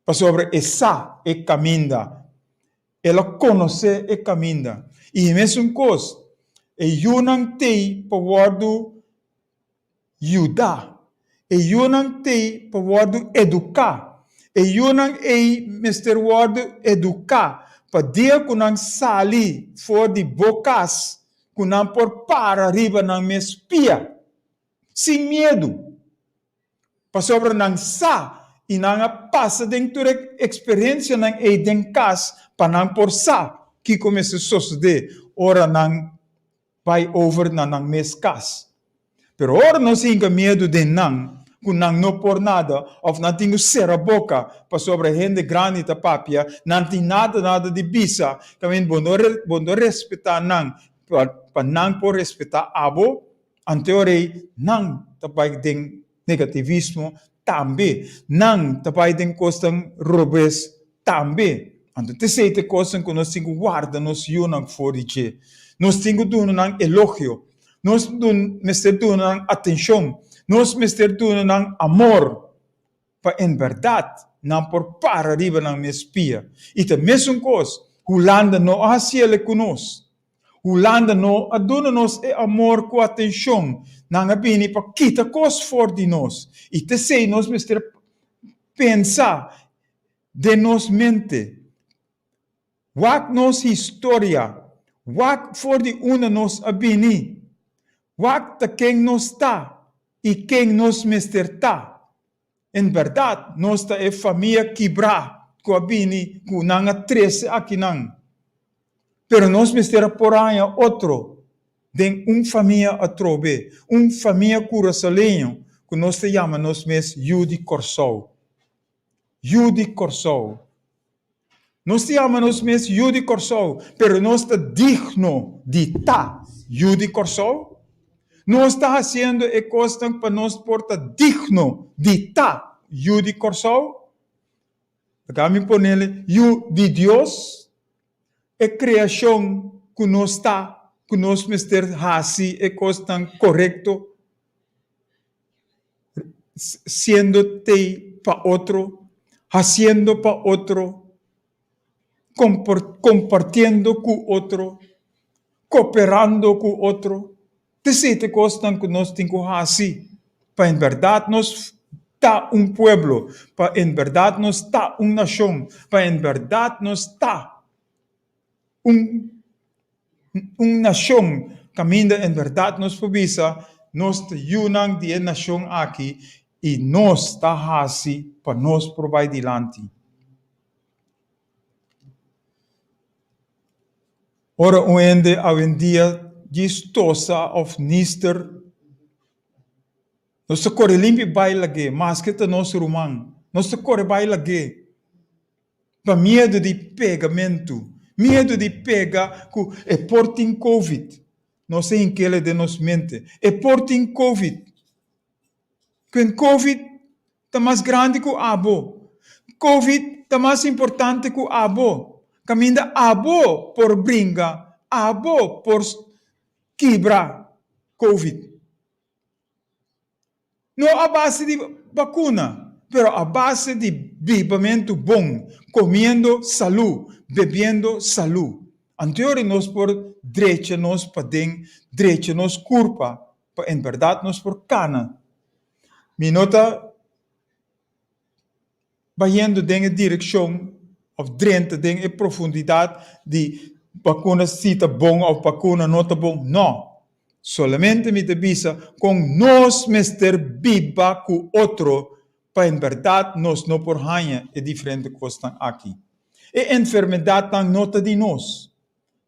Pasobra e sa e kaminda. El a konosé e kaminda. I e mesun kos, e yunan t'ei pa wòrdu yudá. E yunan t'ei pa wòrdu eduká. E yunan ei mester wòrdu eduká pa dia ku nan sali for di bo kas, ku nan por para riba nan mes pia, sin miedu. Pasobra nan sa i nan a pasa den tur e eksperensianan ei den kas pa nan por sa kiko mester sosodé ora nan bai over na nan mes kas. Pero ora nos hinka miedu den nan ku nan no por nada òf nan tin ku sera boka pasobra hende grandi ta papia, nan tin nada nada di bisa, kaminda bo no bo no respetá nan pa nan por respetá abo. Anto rei nan ta bai den negativismo tambe. Nan ta bai den kosnan robes tambe. Anto t'esei ta e kosnan ku nos tin ku warda nos yunan for di dje. Nos tin ku duna nan elogio. Nos mester duna nan atenshon. Nos mester duna nan amor. Pa en bèrdat nan por para riba nan mes pia. I ta mesun kos, Hulanda no a hasiel ku nos. Hulanda no a duna nos e amor ku atenshon. Nan a bini pa kita kos for di nos. I t'esei nos mester pensa den nos mente. Wak nos historia. Wak for di unda nos a bini. Wak ta ken nos ta i ken nos mester ta. En bèrdat, nos ta e famia kibrá ku a bini ku nan a trese akinan. Pero nos mester a por haña otro den un famia atrobe, un famia kurasaleño ku nos ta yama nos mes Yu di Kòrsou. Yu di Kòrsou. Nos ta yama nos mes Yu di Kòrsou, pero nos ta digno di ta Yu di Kòrsou? Nos ta hasiendo e kosnan pa nos por ta digno di ta Yu di Kòrsou? Laga mi ponele Yu di Dios, e kreashon ku nos ta. ku nos mester hasi e kosnan korekto, siendo tei pa otro, hasiendo pa otro, kompartiendo ku otro, koperando ku otro. T'esei ta e kosnan ku nos tin ku hasi pa en bèrdat nos ta un pueblo, pa en bèrdat nos ta un nashon, pa en bèrdat nos ta un un nashon kaminda en bèrdat nos por bisa nos ta yunan di e nashon aki i nos ta hasi pa nos por bai dilanti. Ora un hende awendia djis tosa òf nister, nos ta kore limpi bai lag'é, maske ta nos ruman, nos ta kore bai lag'é pa miedu di pegamentu, miedu di pega ku e por tin covid. Nos a hink'el den nos mente, e por tin covid. Kuen Covid ta mas grandi ku abo. Covid ta mas importante ku abo. Kaminda abo por bringa, abo por kibra Covid. No a base di bakuna, pero a base di bibamentu bon, komiendo salú, bebiendo salú. Anteori nos por drecha nos paden, drecha nos kurpa pa en bèrdat nos por kana. Mi no ta bayendo den e direkshon òf drenta den e profundidat di bakuna si ta bon òf bakuna no ta bon, nò. Solamente mi ta bisa kon nos mester biba ku otro pa en bèrdat nos no por haña e diferente kosnan aki. E enfermedatnan no ta di nos.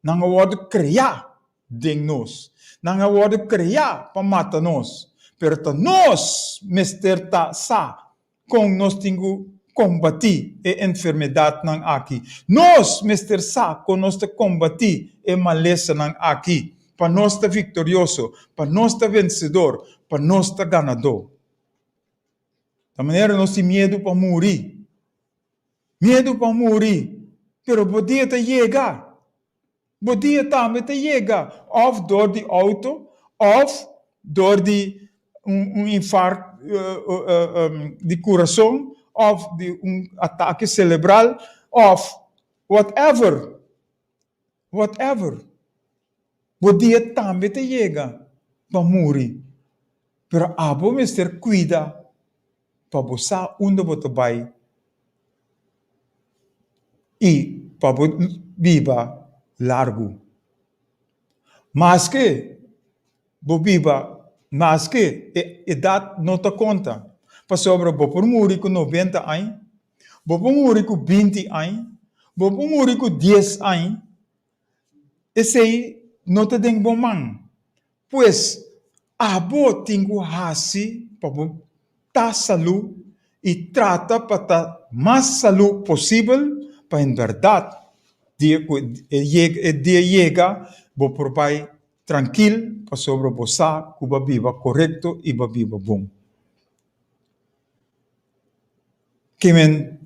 Nan a wòrdu kreá den nos. Nan a wòrdu kreá pa mata nos, pero ta nos mester ta sa kon nos tin ku kombatí e enfermedatnan aki. Nos mester sa kon nos ta kombatí e malesanan aki pa nos ta viktorioso, pa nos ta vensedor, pa nos ta ganadó. Ta manera nos tin miedu pa muri. Miedu pa muri, pero bo dia ta yega. Bo dia tambe ta yega òf dor di outo òf dor di un infarto di kurason òf di un atake selebral òf whatever, whatever. Bo dia tambe ta yega pa muri, pero abo mester kuida pa bo sa unda bo ta bai i pa bo biba largu. Maske bo biba, maske e edat no ta konta, pasobra bo por muri ku noventa aña, bo por muri ku binti aña, bo por muri ku dies aña, esei no ta den bo man. Pues, abo tin ku hasi pa bo ta salú i trata pa ta mas salú posibel pa en bèrdat dia ku e dia yega bo por bai trankil pasobra bo sa ku bo a biba korekto i bo a biba bon. Kimen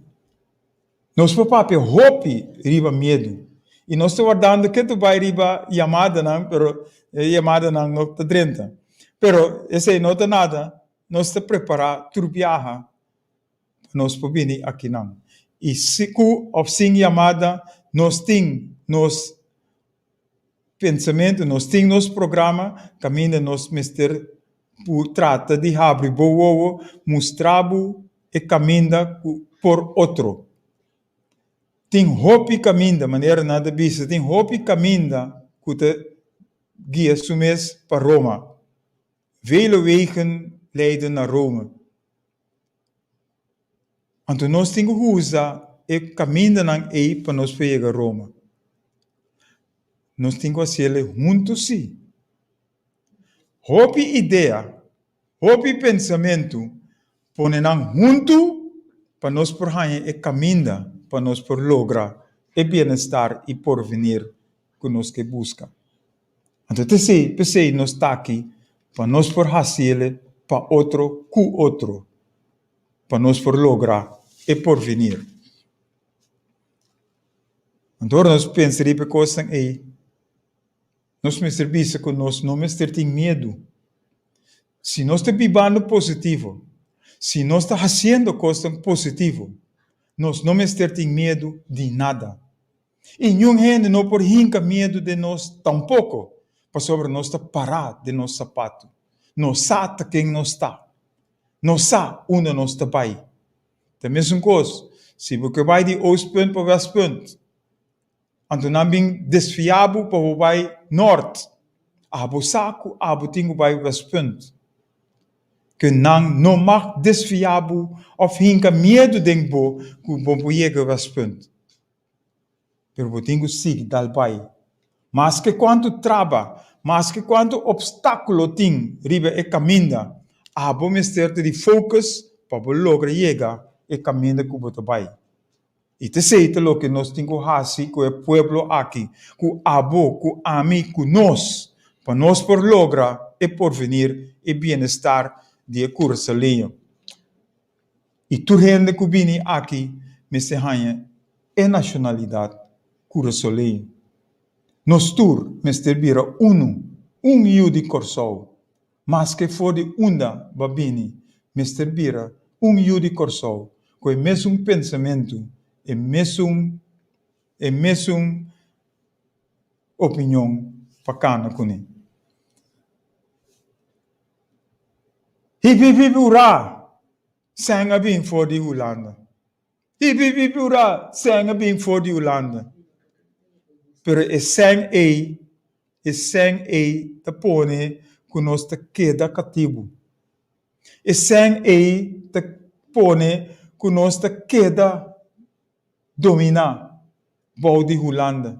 Nos por papia hopi riba miedu i nos ta wardando ke ta bai riba yamadanan, pero e yamadanan no ta drenta. Pero esei no ta nada, nos ta prepará tur biaha pa nos por bini akinan. I si ku òf sin yamada nos tin nos pensamentu, nos tin nos programa kaminda nos mester por trata di habri bo wowo, mustra bo e kaminda ku por otro. Tin hopi kaminda, manera nan ta bisa, tin hopi kaminda ku ta guia su mes pa Roma. Vele wegen leiden naar Rome. Anto nos tin ku usa e kamindanan ei pa nos por yega Roma. Nos tin ku hasiel huntu sí. Hopi idea, hopi pensamentu, pone nan huntu pa nos por haña e kaminda pa nos por logra e bienestar i porvenir ku nos ke buska. Anto ta esei, p'esei nos ta aki pa nos por hasiel pa otro ku otro, pa nos por logra e porvenir. Anto ora nos pensa riba e kosnan ei. Nos mester bisa ku nos no mester tin miedu. Si nos ta bibando positivo, si nos ta hasiendo kosnan positivo, nos no mester tin miedu di nada. I niun hende no por hinka miedu den nos tampoko, pasobra nos ta pará den nos sapatu. Nos sa ta ken nos ta. Nos sa unda nos ta bai. Ta mesun kos si bo ke bai di Oostpunt pa Westpunt. Anto nan bin desfiá bo pa bo bai nort. Abo sa ku abo tin ku bai Westpunt. Ke nan no mag desfiá bo òf hinka miedu den bo ku bo por yega Westpunt. Pero bo tin ku sigui dal bai. Maske kuantu traba, maske kuantu opstákulo tin riba e kaminda, abo mester ta di focus pa bo logra yega e kaminda ku bo ta bai. I t'esei ta loke nos tin ku hasi ku e pueblo aki, ku abo, ku ami, ku nos, pa nos por logra e porvenir, e bienestar di e Kurasaleño. I tur hende ku bini aki mester haña e nashonalidat kurasoleño. Nos tur mester bira unu, un yu di Kòrsou. Maske for di unda bo a bini, mester bira un yu di Kòrsou ku e mesun pensamentu, e mesun e mesun opinion pa kana kuné. Hip hip hip hurá! Sèn a bin for di Hulanda. Hip hip hip hurá! Sèn a bin for di Hulanda. Pero e sèn ei, e sèn ei ta pone ku nos ta keda katibu. E sèn ei ta pone ku nos ta keda dominá bou di Hulanda.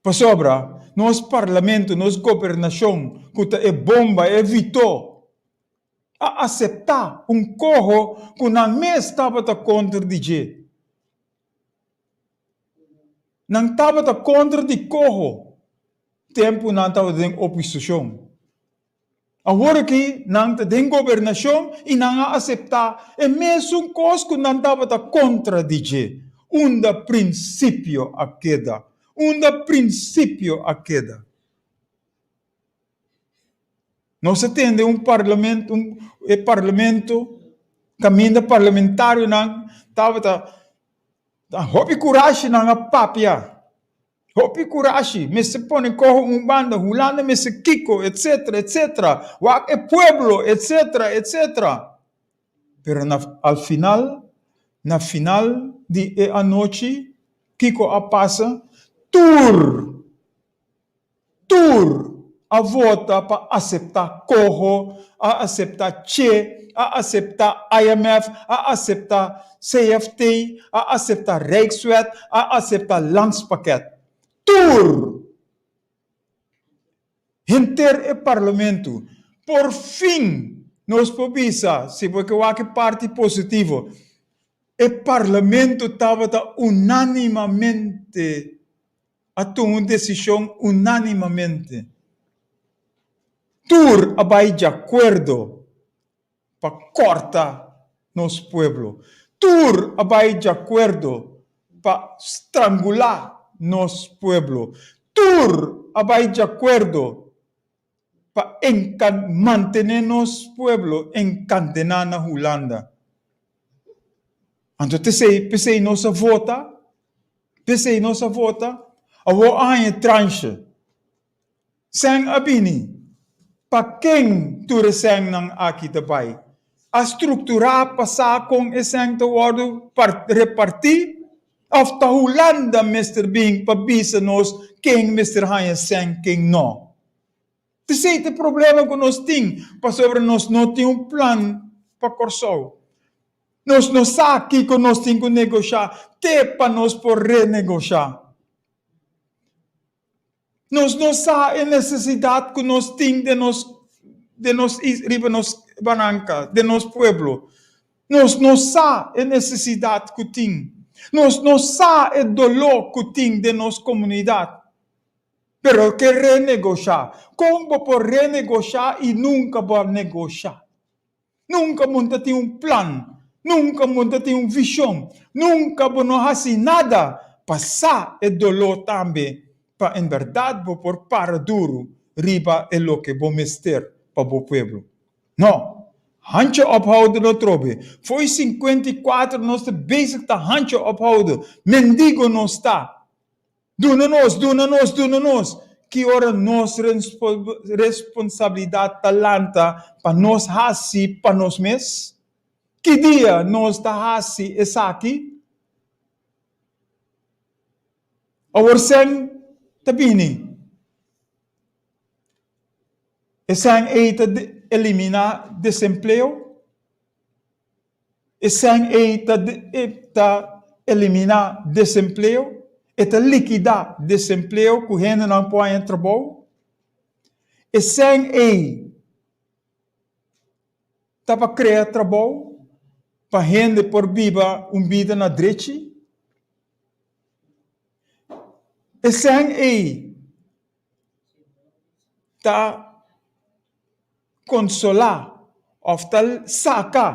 Pasobra nos parlamento, nos gobernashon ku ta e bomba, e vitó, a aseptá un koho ku nan mes tabata kontra di dje. Nan tabata kontra di koho tempu nan tabata den oposishon. Awor aki nan ta den gobernashon i nan a aseptá e mesun kos ku nan tabata kontra di dje. Unda prinsipio a keda? Unda prinsipio a keda? Nos a tende un parlamento, un e parlamento kaminda parlamentarionan tabata hopi kurashi nan a papia. Hopi kurashi, mester pone koho un banda, Hulanda mester kiko, etcetera, etcetera, wak e pueblo, etcetera, etcetera. Pero na al final, na final di e anochi, kiko a pasa? Tur! Tur a vota pa aseptá Coho, a aseptá Che, a aseptá IMF, a aseptá CFT, a aseptá Rijkswet, a aseptá Landspakket. Tur! Henter e parlamento. Por fin nos por bisa, si bo ke wak e parti positivo, e parlamento tabata unánimamente a tuma un desishon unánimamente. Tur a bai djakuerdo pa kòrta nos pueblo. Tur a bai djakuerdo pa strangulá nos pueblo. Tur a bai djakuerdo pa mantené nos pueblo enkandená na Hulanda. Anto t'esei, p'esei nos a vota, p'esei nos a vota. Awor a haña transhe. Sèn a bini. Pa ken tur e sènnan aki ta bai? A strukturá pa sa kon e sèn ta wòrdu repartí? Òf ta Hulanda mester bin pa bisa nos ken mester haña sèn ken no? T'esei ta e problema ku nos tin pasobra nos no tin un plan pa Kòrsou. Nos no sa kiko nos tin ku negoshá te pa nos por renegoshá. Nos no sa e nesesidat ku nos tin den nos den nos riba nos baranka, den nos pueblo. Nos no sa e nesesidat ku tin. Nos no sa e doló ku tin den nos komunidat. Pero ke renegoshá. Kon bo por renegoshá i nunka bo a negoshá? Nunka bo no ta tin un plan, nunka bo no ta tin un vishon, nunka bo no hasi nada pa sa e doló tambe. pa en bèrdat bo por para duru riba e loke bo mester pa bo pueblo. No! Handje ophouden no trobe. Fo'i 54 nos ta bezig ta handje ophouden. Mendigo nos ta. Duna nos, duna nos, duna nos! Ki ora nos responsabilidat ta lanta pa nos hasi pa nos mes? Ki dia nos ta hasi esaki? Awor sèn ta bini. E sèn ei ta eliminá desempleo? E sèn ei ta ta eliminá desempleo? E ta likidá desempleo ku hendenan por haña trabou? E sèn ei ta pa krea trabou pa hende por biba un bida na drechi? E sèn ei ta konsolá òf ta saka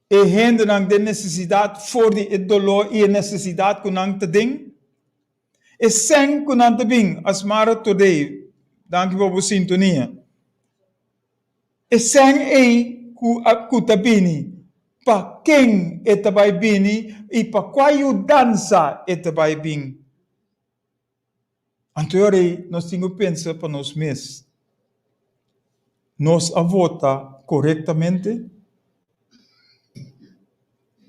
e hendenan den nesesidat for di e doló i e nesesidat ku nan ta den? E sèn ku nan ta bin, Asmara Today, danki pa bo sintonia. E sèn ei ku a ku ta bini, pa ken e ta bai bini i pa kua yudansa e ta bai bin? Anto e ora ei nos tin ku pensa pa nos mes, Nos a vota korektamente?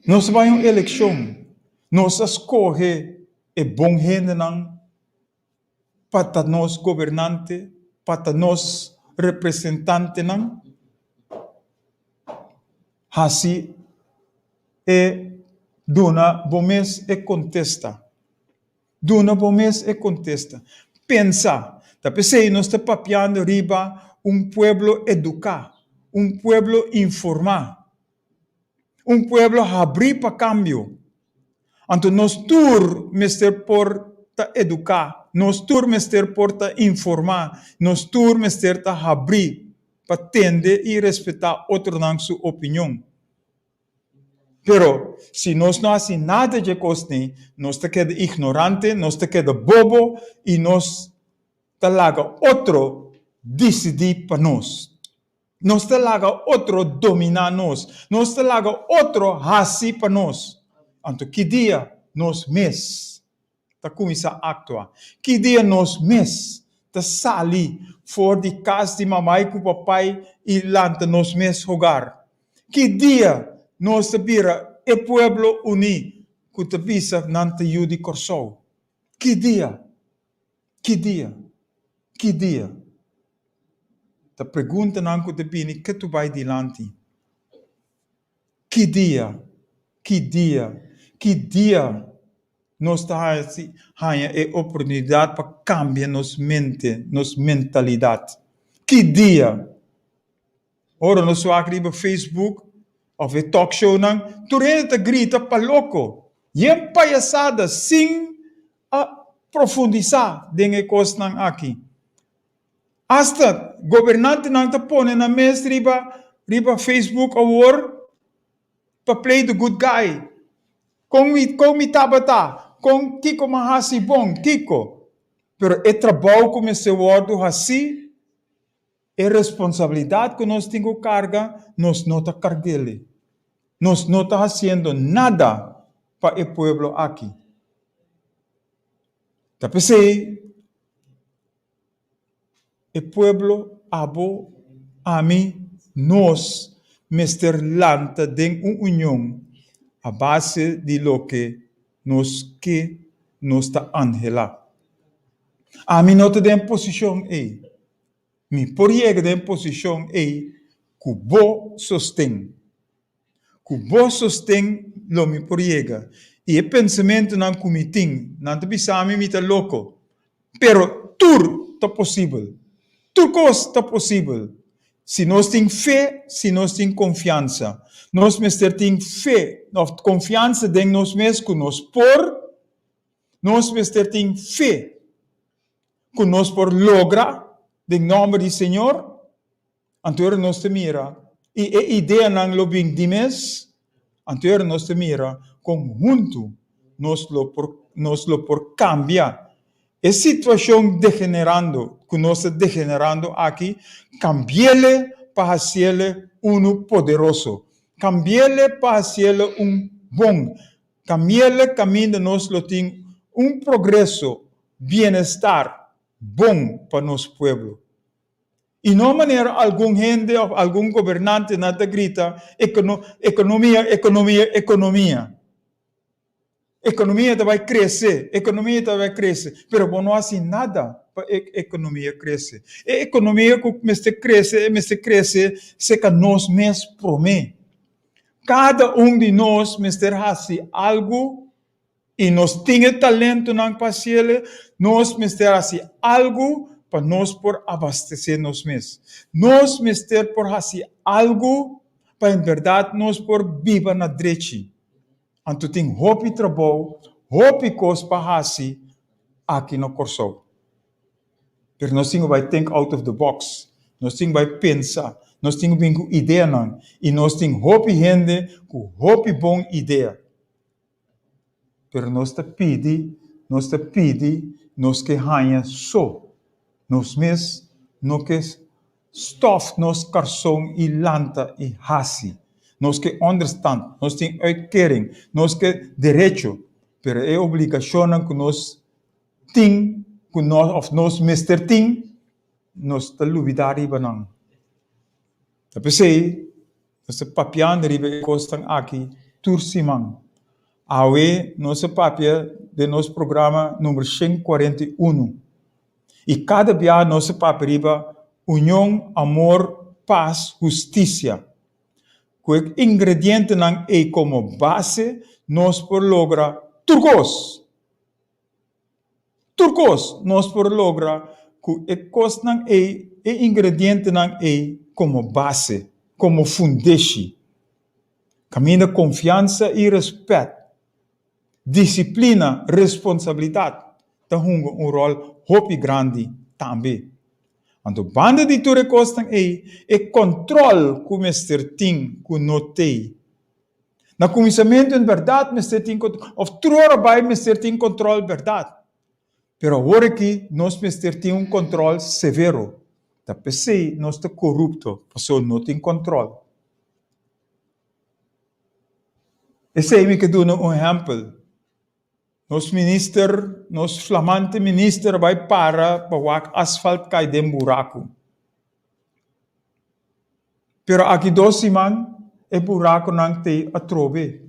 Nos a bai un elekshon, nos a skohe e bon hendenan pa ta nos gobernante, pa ta nos representantenan? Hasi e duna bo mes e kontesta. Duna bo mes e kontesta. Pensa! Ta p'esei nos ta papiando riba un pueblo eduká, un pueblo informá, un pueblo habrí pa kambio. Anto nos tur mester por ta eduká, nos tur mester por ta informá, nos tur mester ta habrí pa tende i respetá otronan su opinion. Pero, si nos no hasi nada dje kosnan, nos ta keda ignorante, nos ta keda bobo i nos ta laga otro disidí pa nos. Nos ta laga otro dominá nos. Nos ta laga otro hasi pa nos. Anto ki dia nos mes ta kuminsá aktua? Ki dia nos mes ta sali for di kas di mamai ku papai i lanta nos mes hogar? Ki dia nos ta bira e pueblo uní ku ta bisa nan ta yu di Kòrsou? Ki dia? Ki dia? Ki dia? Ta preguntanan ku ta bini ketu bai dilanti. Ki dia? Ki dia? Ki dia nos ta hasi haña e oportunidat pa kambia nos mente, nos mentalidat? Ki dia? Ora nos wak riba Facebook òf e talkshownan, tur hende ta grita pa loko. Yen payasada sin a profundisá den e kosnan aki. Asta gobernantenan ta pone nan mes riba riba Facebook awor pa play the good guy. Kon mi kon mi tabata? Kon kiko mi a hasi bon? Kiko? Pero e trabou ku mester wòrdu hasí, e responsabilidat ku nos tin ku karga, nos no ta karg'el. Nos no ta hasiendo nada pa e pueblo aki. Ta p'esei E pueblo, abo, ami, nos, mester lanta den un union a base di loke nos ke, nos ta anhelá. Ami no ta den posishon ei. Mi por yega den posishon ei ku bo sosten. Ku bo sosten lo mi por yega. I e pensamentunan ku mi tin, nan ta bisa mi mi ta loko. Pero tur ta posibel. Tur kos ta posibel. Si nos tin fe, si nos tin konfiansa. Nos mester tin fe òf konfiansa den nos mes ku nos por. Nos mester tin fe ku nos por logra den nòmber di Señor. Anto ora nos ta mira, i e ideanan lo bin di mes, anto ora nos ta mira kon huntu nos lo por nos lo por kambia E situashon degenerando ku nos ta degenerando aki, kambi'ele pa hasiele unu poderoso. Kambi'ele pa hasiele un bon. Kambi'ele kaminda nos lo tin un progreso, bienestar bon pa nos pueblo. I no manera algun hende òf algun gobernantenan ta grita, Ekonomia, ekonomia, ekonomia. Ekonomia ta bai krese, ekonomia ta bai krese, pero bo no hasi nada pa e ekonomia krese. E ekonomia ku mester krese, e mester krese seka nos mes promé. Kada un di nos mester hasi algu i nos tin e talentonan pa hasiel, nos mester hasi algu pa nos por abastesé nos mes. Nos mester por hasi algu pa en bèrdat nos por biba na drechi. Anto tin hopi trabou, hopi kos pa hasi aki na Kòrsou. Pero nos tin ku bai think out of the box, nos tin ku bai pensa, nos tin ku bin ku ideanan i nos tin hopi hende ku hopi bon idea. Pero nos ta pidi, nos ta pidi, nos ke haña so. Nos mes no ke Stof nos karson i lanta i hasi. Nos ke onderstand, nos tin uitkering, nos ke derecho, pero e obligashonnan ku nos tin, ku nos òf nos mester tin, nos ta lubidá riba nan. Ta p'esei nos ta papiando riba e kosnan aki tur siman. Awe nos a papia den nos programa number 141. I kada bia nos a papia riba union, amor, pas, hustisia. Ku e ingredientenan ei komo base nos por logra tur kos. Tur kos nos por logra ku e kosnan ei, e ingredientenan ei komo base, komo fundeshi. Kaminda konfiansa i rèspèt Disiplina, responsabilidat ta hunga un ròl hopi grandi tambe. Anto banda di tur e kosnan ei, e kòntròl ku mester tin ku no t'ei. Na kuminsamentu en bèrdat mester tin kòntròl, òf tur ora bai mester tin kòntròl bèrdat. Pero awor aki nos mester tin un kòntròl severo. Ta p'esei nos ta korupto, pasobra no tin kòntròl. Esei mi ke duna un ehèmpel. Nos minister, nos flamante minister a bai para pa wak asfalt kai den buraku. Pero aki dos siman e burakunan t'ei atrobe.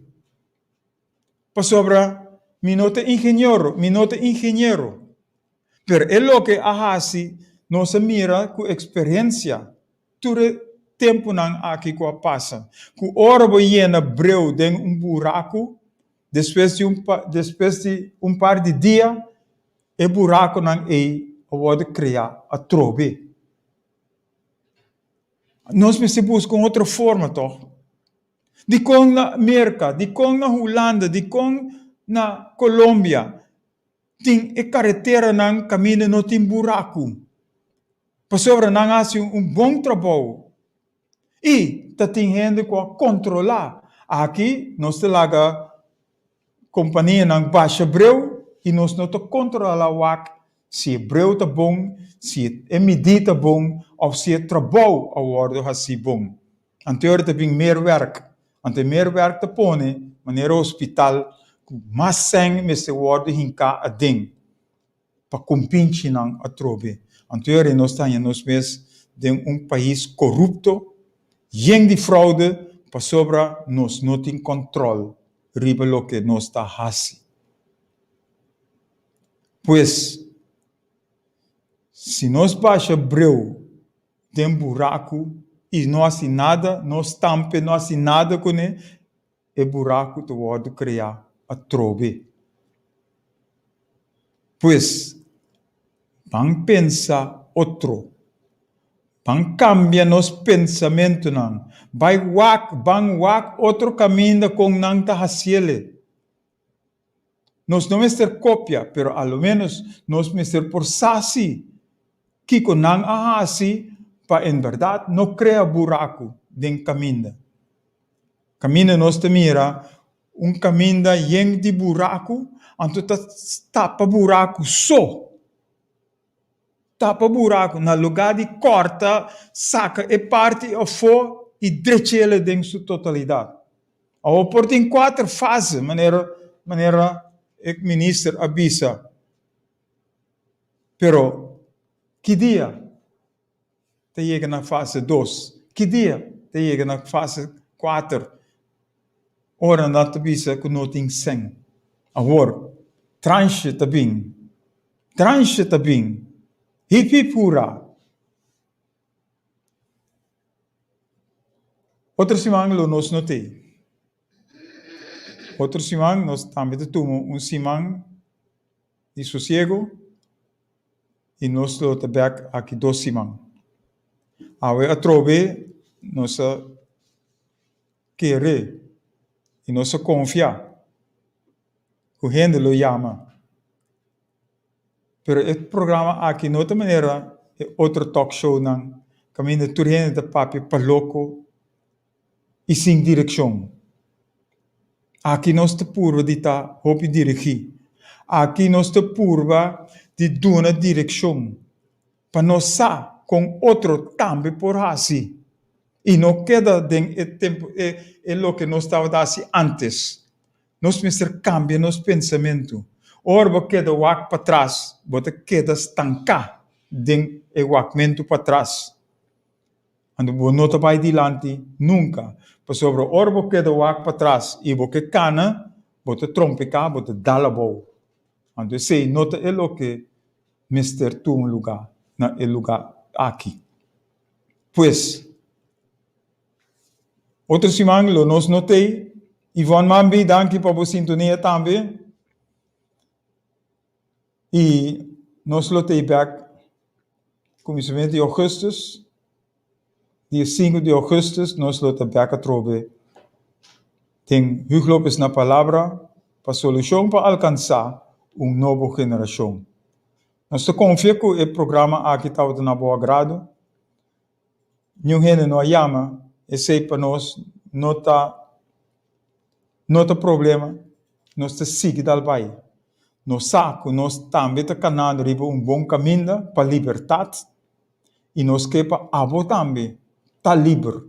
Pasobra mi no ta ingeniero, mi no ta ingeniero. Pero e loke a hasi nos a mira ku eksperensia tur e tempunan aki ku a pasa, ku ora bo yena breu den un buraku, despues di un despues di un par di dia e burakunan ei a wòrdu kreá atrobe. Nos mester buska un otro forma tòg. Dikon na Merka, dikon na Hulanda, dikon na Colombia tin e kareteranan kaminda no tin buraku? Pasobra nan a hasi un bon trabou i ta tin hende ku a kontrolá. Aki nos ta laga kompanianan basha breu i nos no ta kontrolá wak si e breu ta bon, si e midí ta bon òf si e trabou a wòrdu hasí bon. Anto ta bin meerwerk. Anto e meerwerk ta pone manera hospital ku mas sèn mester wòrdu hinká aden pa kumpinchinan atrobe. Anto e nos ta haña nos mes den un pais korupto, yen di froude, pasobra nos no tin kòntròl riba loke nos ta hasi. Pues, si nos basha breu den buraku i no hasi nada, no stampe, no hasi nada kuné, e buraku ta wòrdu kreá atrobe. Pues, ban pensa otro. Ban kambia nos pensamentunan. Bai wak, ban wak otro kaminda kon nan ta hasiele. Nos no mester kopia, pero a lo ménos nos mester por sa si kiko nan a hasi pa en bèrdat no krea buraku den kaminda. Kaminda nos ta mira un kaminda yen di buraku, anto ta tapa buraku so. Tapa buraku na lugá di kòrta, saka e parti afó i drech'el den su totalidat. Awor por tin kuater fase, manera manera e minister a bisa. Pero ki dia ta yega na fase dos? Ki dia ta yega na fase kuater? Ora nan ta bisa ku no tin sèn. Awor, transhe ta bin. Transhe ta bin. Hip hip hura! Otro siman lo nos no t'ei. Otro siman nos tambe ta tuma un siman di sosiego i nos lo ta bek aki dos siman. Awe atrobe nos a kere i nos a konfia ku hende lo yama. Pero e programa aki no ta manera e otro talk shownan kaminda tur hende ta papia pa loko i sin direkshon. Aki nos ta purba di ta hopi dirigí. Aki nos ta purba di duna direkshon pa nos sa kon otro tambe por hasi i no keda den e tempu e loke nos tabata hasi ántes. Nos mester kambia nos pensamentu. Ora bo keda wak patras, bo ta keda stanká den e wakmentu patras. Anto bo no ta bai dilanti nunka, pasobra ora bo keda wak patras i bo ke kana, bo ta trompeká, bo ta dal abou. Anto esei no ta e loke mester tuma lugá na e lugá aki. Pues, otro siman lo nos no t'ei. Yvonne Mambi, danki pa bo sintonia tambe. I nos lo t'ei bèk kuminsamentu di ougùstùs. Dia sinku di ougùstùs nos lo ta bèk atrobe den Huug Lopez na Palabra pa solushon pa alkansá un nobo generashon. Nos ta konfia ku e programa aki tabata na bo agrado. Niun hende no a yama, esei pa nos no ta no ta problema, nos ta sigui dal bai. Nos sa ku nos tambe ta kanando riba un bon kaminda pa libertat i nos ke pa abo tambe ta liber.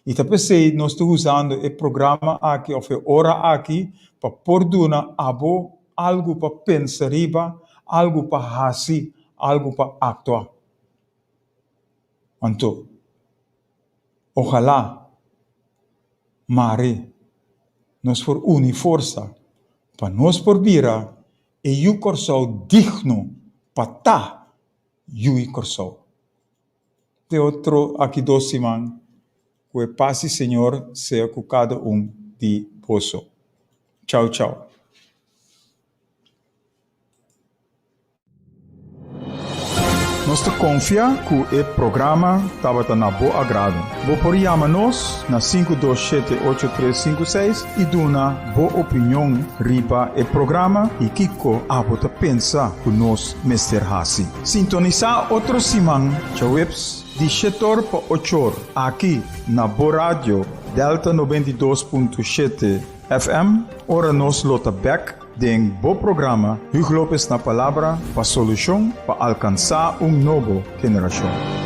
I ta p'esei nos ta usando e programa aki òf e ora aki pa por duna abo algu pa pensa riba, algu pa hasi, algu pa aktua. Anto, ojalá mare nos por uni forsa pa nos por bira e yu Kòrsou digno pa ta yu'i Kòrsou. Te otro aki dos siman, ku e pas di Señor sea ku kada un di boso. Chau chau. Nos ta konfia ku e programa tabata na bo agrado. Bo por yama nos na 527 8356 i duna bo opinion riba e programa i kiko abo ta pensa ku nos mester hasi. Sintonisá otro siman djaweps di shetor pa ochor aki na bo radio Delta 92.7 FM ora nos lo ta bèk den bo programa Huug Lopez na Palabra pa solushon pa alkansá un nobo generashon.